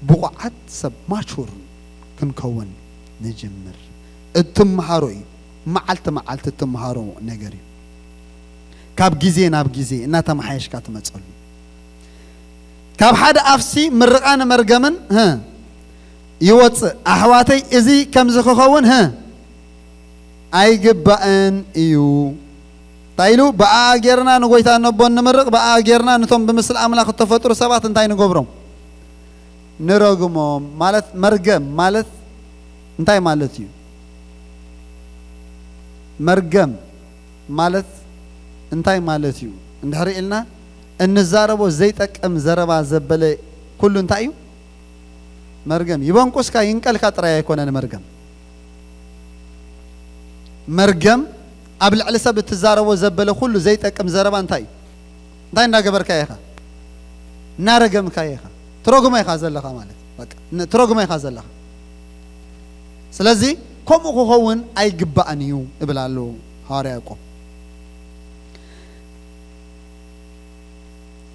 ብቑዓት ሰብ ማቹር ክንከውን ንጅምር። እትምሃሮ እዩ። መዓልቲ መዓልቲ እትምሃሮ ነገር እዩ። ካብ ግዜ ናብ ግዜ እናተመሓየሽካ ትመጸሉ። ካብ ሓደ ኣፍሲ ምርቓን መርገምን፣ ህ፣ ይወጽእ። ኣሕዋተይ፣ እዚ ከምዚ ክኸውን፣ ህ፣ ኣይግባእን እዩ። እንታይ ኢሉ? ብኣኣ ጌርና ንጎይታ ነቦ እንምርቕ፣ ብኣኣ ጌርና ነቶም ብምስሊ ኣምላኽ እተፈጥሩ ሰባት እንታይ ንገብሮም? ንረግሞም። ማለት መርገም ማለት እንታይ ማለት እዩ? መርገም ማለት እንታይ ማለት እዩ? እንድሕር ኢልና እንዛረቦ ዘይጠቅም ዘረባ ዘበለ ኩሉ እንታይ እዩ? መርገም። ይበንቁስካ ይንቀልካ ጥራይ ኣይኮነን መርገም። መርገም ኣብ ልዕሊ ሰብ እትዛረቦ ዘበለ ኩሉ ዘይጠቅም ዘረባ እንታይ እዩ? እንታይ እንዳገበርካ ኢኻ? እናረገምካ ኢኻ። ትረግሞ ኢኻ ዘለኻ ማለት። በቃ፣ ን-፣ ትረግሞ ኢኻ ዘለኻ። ስለዚ ከምኡ ክኸውን ኣይግባእን እዩ እብል ኣሎ ሃዋርያ ያዕቆብ።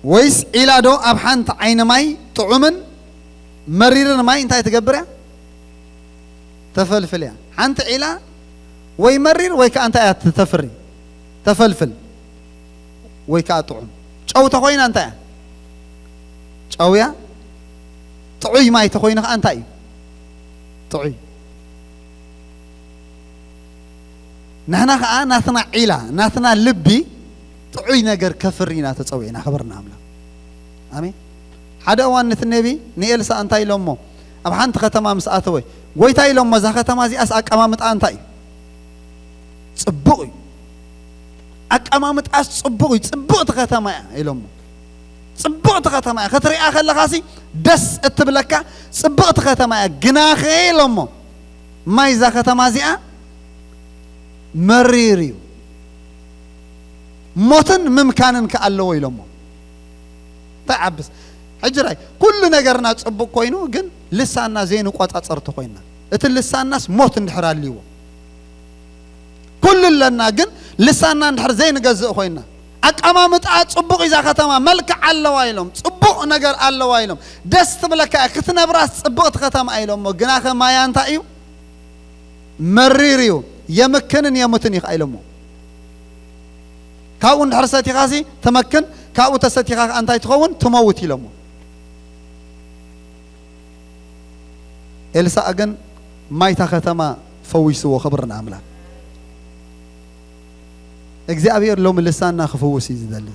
ወይስ ዒላ ዶ ኣብ ሓንቲ ዓይኒ ማይ ጥዑምን መሪርን ማይ እንታይ ትገብር እያ? ተፈልፍል እያ። ሓንቲ ዒላ ወይ መሪር ወይ ከኣ እንታይ እያ ትተፍሪ? ተፈልፍል ወይ ከኣ ጥዑም። ጨው ተኾይና እንታይ እያ? ጨው እያ። ጥዑይ ማይ ተኾይኑ ከኣ እንታይ እዩ? ጥዑይ። ንሕና ከኣ ናትና ዒላ፣ ናትና ልቢ ጥዑይ ነገር ከፍሪ ኢና ተጸዊዕና። ክብሪ ንኣምላኽ። ኣሜን። ሓደ እዋን ነቲ ነቢ ንኤልሳዕ እንታይ ኢሎሞ? ኣብ ሓንቲ ከተማ ምስ ኣተወ፣ "ጎይታ" ኢሎሞ፣ "እዛ ከተማ እዚኣስ ኣቀማምጣኣ እንታይ እዩ? ጽቡቕ እዩ። ኣቀማምጣስ ጽቡቕ እዩ። ጽብቕቲ ከተማ እያ" ኢሎሞ። ጽብቕቲ ከተማ እያ። ክትሪኣ ከለኻሲ ደስ እትብለካ ጽብቕቲ ከተማ እያ። ግናኸ ኢሎሞ፣ "ማይ እዛ ከተማ እዚኣ መሪር እዩ። ሞትን ምምካንን ከኣ ኣለዎ" ኢሎሞ። እንታይ ዓብስ? ሕጂ ራይ፣ ኩሉ ነገርና ጽቡቕ ኮይኑ፣ ግን ልሳንና ዘይንቆጻጸር ተኾይንና፣ እቲ ልሳንናስ ሞት እንድሕር ኣልይዎ፣ ኩሉ ኣለና፣ ግን ልሳንና እንድሕር ዘይንገዝእ ኮይንና፣ ኣቀማምጣ ጽቡቕ እዛ ከተማ፣ መልክዕ ኣለዋ ኢሎም፣ ጽቡቕ ነገር ኣለዋ ኢሎም፣ ደስ ትብለካ እያ፣ ክትነብራስ ጽብቕቲ ከተማ ኢሎሞ፣ ግናኸ ማያ እንታይ እዩ? መሪር እዩ፣ የምክንን የሙትን እዩ ኢሎሞ። ካብኡ እንድሕር ሰቲኻሲ ትመክን፣ ካብኡ ተሰቲኻ ከኣ እንታይ ትኸውን? ትመውት ኢሎሞ። ኤልሳዕ ግን ማይታ ከተማ ፈዊስዎ። ክብሪ ንኣምላኽ። እግዚኣብሔር ሎሚ ልሳንና ክፍውስ እዩ ዝደሊ።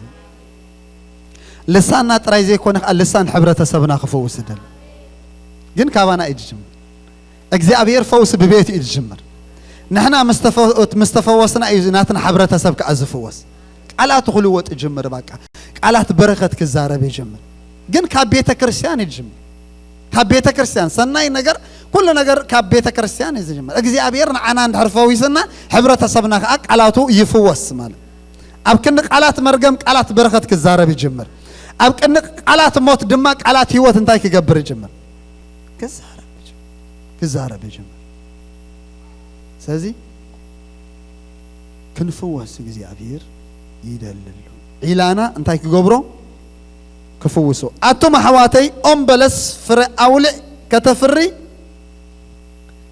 ልሳንና ጥራይ ዘይኮነ ከኣ ልሳን ሕብረተሰብና ክፍውስ ይደሊ። ግን ካባና እዩ ዝጅምር። እግዚኣብሔር ፈውሲ ብቤቱ እዩ ዝጅምር። ንሕና ምስ ተፈ-፣ ምስ ተፈወስና እዩ ናትና ሕብረተሰብ ከዓ ዝፍወስ። ቃላቱ ክልወጥ ይጅምር። በቃ ቃላት በረኸት ክዛረብ ይጅምር። ግን ካብ ቤተ ክርስቲያን እዩ ዝጅምር። ካብ ቤተ ክርስቲያን ሰናይ ነገር፣ ኩሉ ነገር ካብ ቤተ ክርስቲያን እዩ ዝጅምር። እግዚኣብሔር ንዓና እንድሕር ፈዊስና፣ ሕብረተሰብና ከዓ ቃላቱ ይፍወስ ማለት። ኣብ ቅኒ ቃላት መርገም ቃላት በረኸት ክዛረብ ይጅምር። ኣብ ቅኒ ቃላት ሞት ድማ ቃላት ህይወት እንታይ ክገብር ይጅምር? ክዛረብ ይጅምር። ክዛረብ ይጅምር። ስለዚ ክንፍወስ እግዚኣብሔር ይደሊ ኣሎ። ዒላና እንታይ ክገብሮ? ክፍውሶ። ኣቱም ኣሕዋተይ፣ ኦም በለስ ፍረ ኣውልዕ ከተፍሪ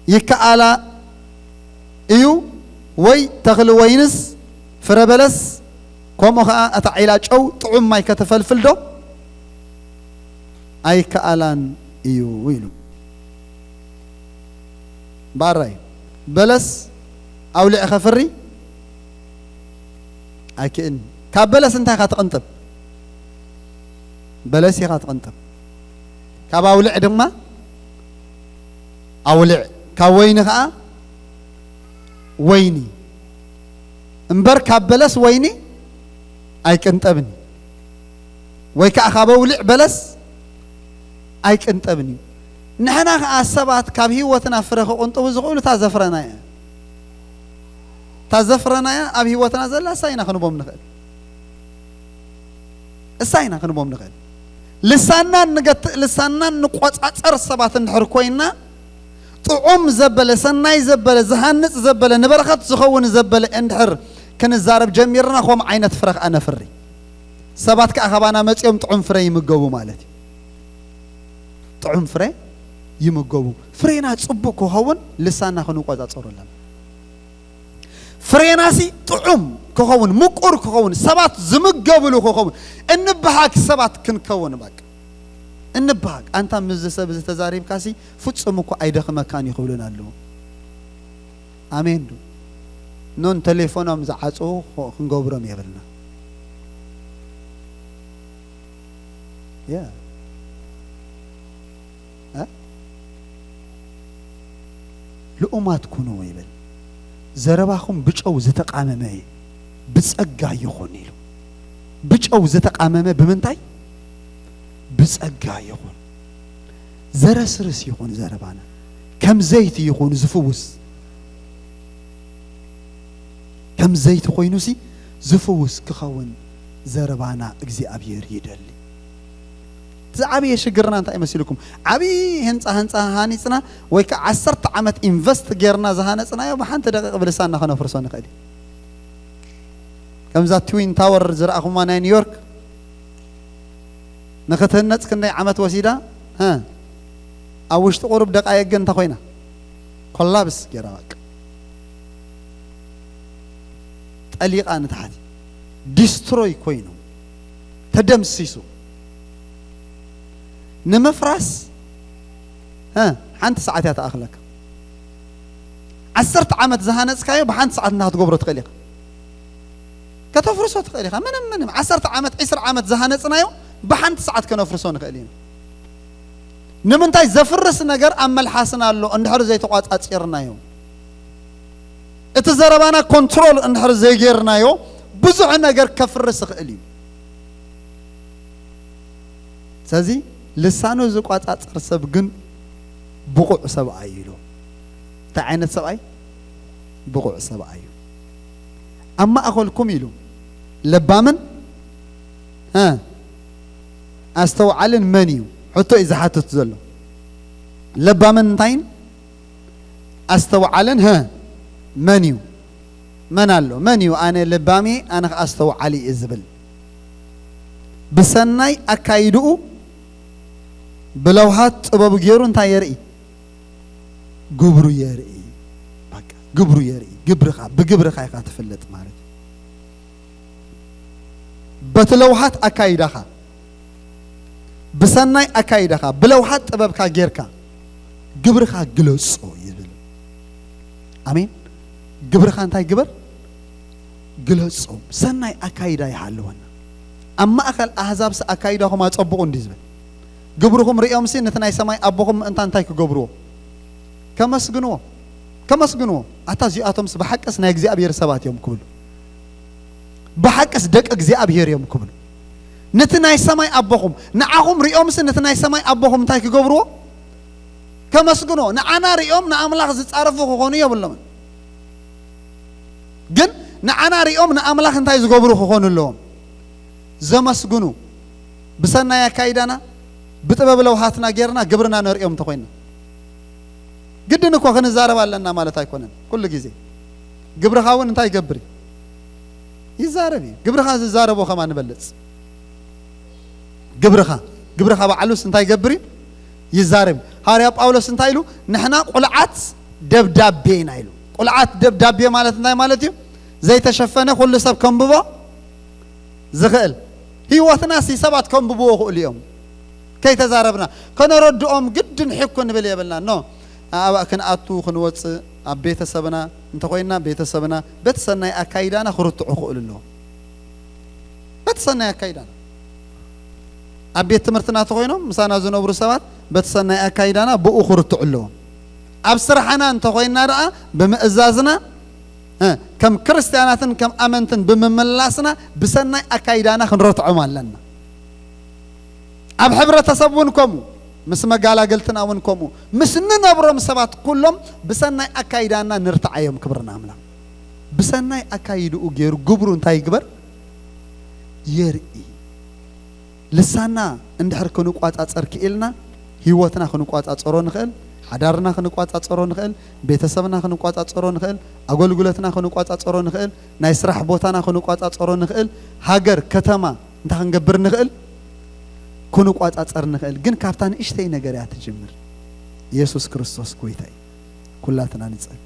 ይከኣላ እዩ፣ ወይ ተኽሊ ወይንስ ፍረ በለስ፣ ከምኡ ኸዓ እታ ዒላ ጨው ጥዑም ማይ ከተፈልፍል ዶ? ኣይከኣላን እዩ ኢሉ። ባራይ በለስ ኣውሊዕ ከፍሪ ኣይክእልን። ካብ በለስ እንታይ ኢኻ ትቕንጥብ? በለስ ኢኻ ትቕንጥብ። ካብ ኣውሊዕ ድማ ኣውሊዕ፣ ካብ ወይኒ ኸዓ ወይኒ። እምበር ካብ በለስ ወይኒ ኣይቅንጠብን፣ ወይ ከዓ ካብ ኣውሊዕ በለስ ኣይቅንጠብን እዩ። ንሕና ከዓ ሰባት ካብ ህይወትና ፍረ ክቕንጥቡ ዝኽእሉ እታ ዘፍረናያ፣ እታ ዘፍረናያ ኣብ ህይወትና ዘላ እሳ ኢና ክንቦም ንኽእል። እሳ ኢና ክንቦም ንኽእል። ልሳና ንገትእ፣ ልሳና ንቆጻጸር ሰባት እንድሕር ኮይና፣ ጥዑም ዘበለ፣ ሰናይ ዘበለ፣ ዝሃንጽ ዘበለ፣ ንበረኸት ዝኸውን ዘበለ እንድሕር ክንዛረብ ጀሚርና፣ ከም ዓይነት ፍረ ከኣ ነፍሪ። ሰባት ከኣ ካባና መጺኦም ጥዑም ፍረ ይምገቡ ማለት እዩ። ጥዑም ፍረ ይምገቡ። ፍሬና ጽቡቕ ክኸውን ልሳና ክንቆጻጸሮ ኣለና። ፍሬናሲ ጥዑም ክኸውን፣ ምቁር ክኸውን፣ ሰባት ዝምገብሉ ክኸውን፣ እንበሃግ ሰባት ክንከውን። በቃ እንበሃግ። ኣንታ ምስዚ ሰብ እዚ ተዛሪብካሲ ፍጹም እኮ ኣይደኽመካን እዩ ክብሉን ኣለዉ። ኣሜን ዶ? ኖን ቴሌፎኖም ዝዓጽዉ ኾ-፣ ክንገብሮም የብልና። ያ። እ? ልኡማት ኩኑ ይብል። ዘረባኹም ብጨው ዝተቃመመ ብጸጋ ይኹን ኢሉ። ብጨው ዝተቃመመ ብምንታይ? ብጸጋ ይኹን። ዘረስርስ ይኹን ዘረባና። ከም ዘይቲ ይኹን ዝፍውስ። ከም ዘይቲ ኮይኑሲ ዝፍውስ ክኸውን ዘረባና እግዚኣብሔር ይደሊ። እቲ ዝዓበየ ሽግርና እንታይ መሲልኩም? ዓብዪ ህንፃ፣ ህንፃ ሃኒፅና ወይ ከዓ ዓሰርተ ዓመት ኢንቨስት ጌርና ዝሃነፅናዮ ብሓንቲ ደቂቕ ብልሳንና ከነፍርሶ ንኽእል እዩ። ከምዛ ትዊን ታወር ዝረኣኹማ ናይ ኒውዮርክ ንኽትህነፅ ክንደይ ዓመት ወሲዳ? ሀ? ኣብ ውሽጢ ቁሩብ ደቃየቅ ግን እንታይ ኮይና? ኮላብስ ጌራ በቃ። ጠሊቓ ንታሕቲ። ዲስትሮይ ኮይኑ። ተደምሲሱ። ንምፍራስ፣ ሀ፣ ሓንቲ ሰዓት እያ ትኣኽለካ። ዓሰርተ ዓመት ዝሃነፅካዮ ብሓንቲ ሰዓት እንዳ ክትገብሮ ትኽእል ኢኻ። ከተፍርሶ ትኽእል ኢኻ። ምንም፣ ምንም። ዓሰርተ ዓመት፣ ዒስራ ዓመት ዝሃነፅናዮ ብሓንቲ ሰዓት ከነፍርሶ ንኽእል ኢና። ንምንታይ? ዘፍርስ ነገር ኣብ መልሓስና ኣሎ፣ እንድሕር ዘይተቋጻጺርናዮ። እቲ ዘረባና ኮንትሮል እንድሕር ዘይጌርናዮ፣ ብዙሕ ነገር ከፍርስ ይኽእል እዩ። ስለዚ ልሳኑ ዝቋጻጸር ሰብ ግን ብቑዕ ሰብኣይ እዩ ኢሉ። እንታይ ዓይነት ሰብኣይ? ብቑዕ ሰብኣይ እዩ። ኣብ ማእኸልኩም ኢሉ ለባምን፣ ሀ፣ ኣስተውዓልን መን እዩ? ሕቶ እዩ ዝሓትት ዘሎ። ለባምን እንታይን? ኣስተውዓልን፣ ሀ፣ መን እዩ? መን ኣሎ? መን እዩ ኣነ ለባም እየ፣ ኣነ ኸዓ ኣስተውዓሊ እየ ዝብል? ብሰናይ ኣካይድኡ፣ ብለውሃት ጥበቡ ገይሩ እንታይ የርኢ? ግብሩ የርኢ። በቃ ግብሩ የርኢ። ግብርኻ፣ ብግብርኻ ኢኻ ትፍለጥ ማለት እዩ። በቲ ለውሃት ኣካይዳኻ፣ ብሰናይ ኣካይዳኻ፣ ብለውሃት ጥበብካ ጌርካ ግብርኻ ግለጾ ይብል። ኣሜን። ግብርኻ እንታይ ግበር? ግለጾ። ሰናይ ኣካይዳ ይሃልወና። ኣብ ማእከል ኣህዛብስ ኣካይዳኹም ኣጸብቑ እንዲ ዝብል፣ ግብርኹም ርእዮምሲ ነቲ ናይ ሰማይ ኣቦኹም ምእንታ እንታይ ክገብርዎ? ከመስግንዎ። ከመስግንዎ። ኣታ እዚኣቶምስ ብሓቅስ ናይ እግዚኣብሔር ሰባት እዮም ክብሉ። ብሓቅስ ደቂ እግዚኣብሔር እዮም ክብሉ። ነቲ ናይ ሰማይ ኣቦኹም፣ ንዓኹም ርእዮምሲ ነቲ ናይ ሰማይ ኣቦኹም እንታይ ክገብርዎ? ከመስግንዎ። ንዓና ርእዮም ንኣምላኽ ዝጻረፉ ክኾኑ የብሎምን። ግን ንዓና ርእዮም ንኣምላኽ እንታይ ዝገብሩ ክኾኑ ኣለዎም? ዘመስግኑ። ብሰናይ ኣካይዳና፣ ብጥበብ ለውሃትና ጌርና ግብርና ነርእዮም እንተኾይና። ግድን እኮ ክንዛረብ ኣለና ማለት ኣይኮነን። ኩሉ ግዜ ግብርኻ እውን እንታይ ይገብር እዩ? ይዛረብ እዩ። ግብርኻ ዝዛረቦ ከማ ንበልጽ። ግብርኻ፣ ግብርኻ ባዕሉስ እንታይ ይገብር እዩ? ይዛረብ እዩ። ሃዋርያ ጳውሎስ እንታይ ኢሉ? ንሕና ቁልዓት ደብዳቤ ኢና ኢሉ። ቁልዓት ደብዳቤ ማለት እንታይ ማለት እዩ? ዘይተሸፈነ ኩሉ ሰብ ከንብቦ ዝኽእል። ህይወትናሲ ሰባት ከንብብዎ ይኽእሉ እዮም። ከይተዛረብና ከነረድኦም ግድን ሕኩ ንብል የብልና። ኖ፣ ኣባእ ክንኣቱ ክንወፅእ ኣብ ቤተሰብና እንተኾይንና ቤተሰብና በቲ ሰናይ ኣካይዳና ክርትዑ ክኽእሉ ኣለዎም። በቲ ሰናይ ኣካይዳና ኣብ ቤት ትምህርትና እንተኾይኖም ምሳና ዝነብሩ ሰባት በቲ ሰናይ ኣካይዳና ብኡ ክርትዑ ኣለዎም። ኣብ ስራሕና እንተኾይንና ደኣ ብምእዛዝና እ፣ ከም ክርስትያናትን ከም ኣመንትን ብምምላስና ብሰናይ ኣካይዳና ክንረትዖም ኣለና። ኣብ ሕብረተሰብ እውን ከምኡ፣ ምስ መጋላገልትና እውን ከምኡ፣ ምስ ንነብሮም ሰባት ኩሎም ብሰናይ ኣካይዳና ንርትዓዮም። ክብርና ኣምላኽ። ብሰናይ ኣካይድኡ ገይሩ ግብሩ እንታይ ይግበር? የርኢ። ልሳና እንድሕር ክንቋጻጸር ክኢልና ህይወትና ክንቋጻጸሮ ንኽእል፣ ሓዳርና ክንቋጻጸሮ ንኽእል፣ ቤተሰብና ክንቋጻጸሮ ንኽእል፣ ኣገልግሎትና ክንቋጻጸሮ ንኽእል፣ ናይ ስራሕ ቦታና ክንቋጻጸሮ ንኽእል፣ ሃገር ከተማ እንታይ ክንገብር ንኽእል? ክንቋጻጸር ንኽእል። ግን ካብታ ንእሽተይ ነገር እያ ትጅምር። ኢየሱስ ክርስቶስ ጎይታ እዩ። ኩላትና ንጸሊ።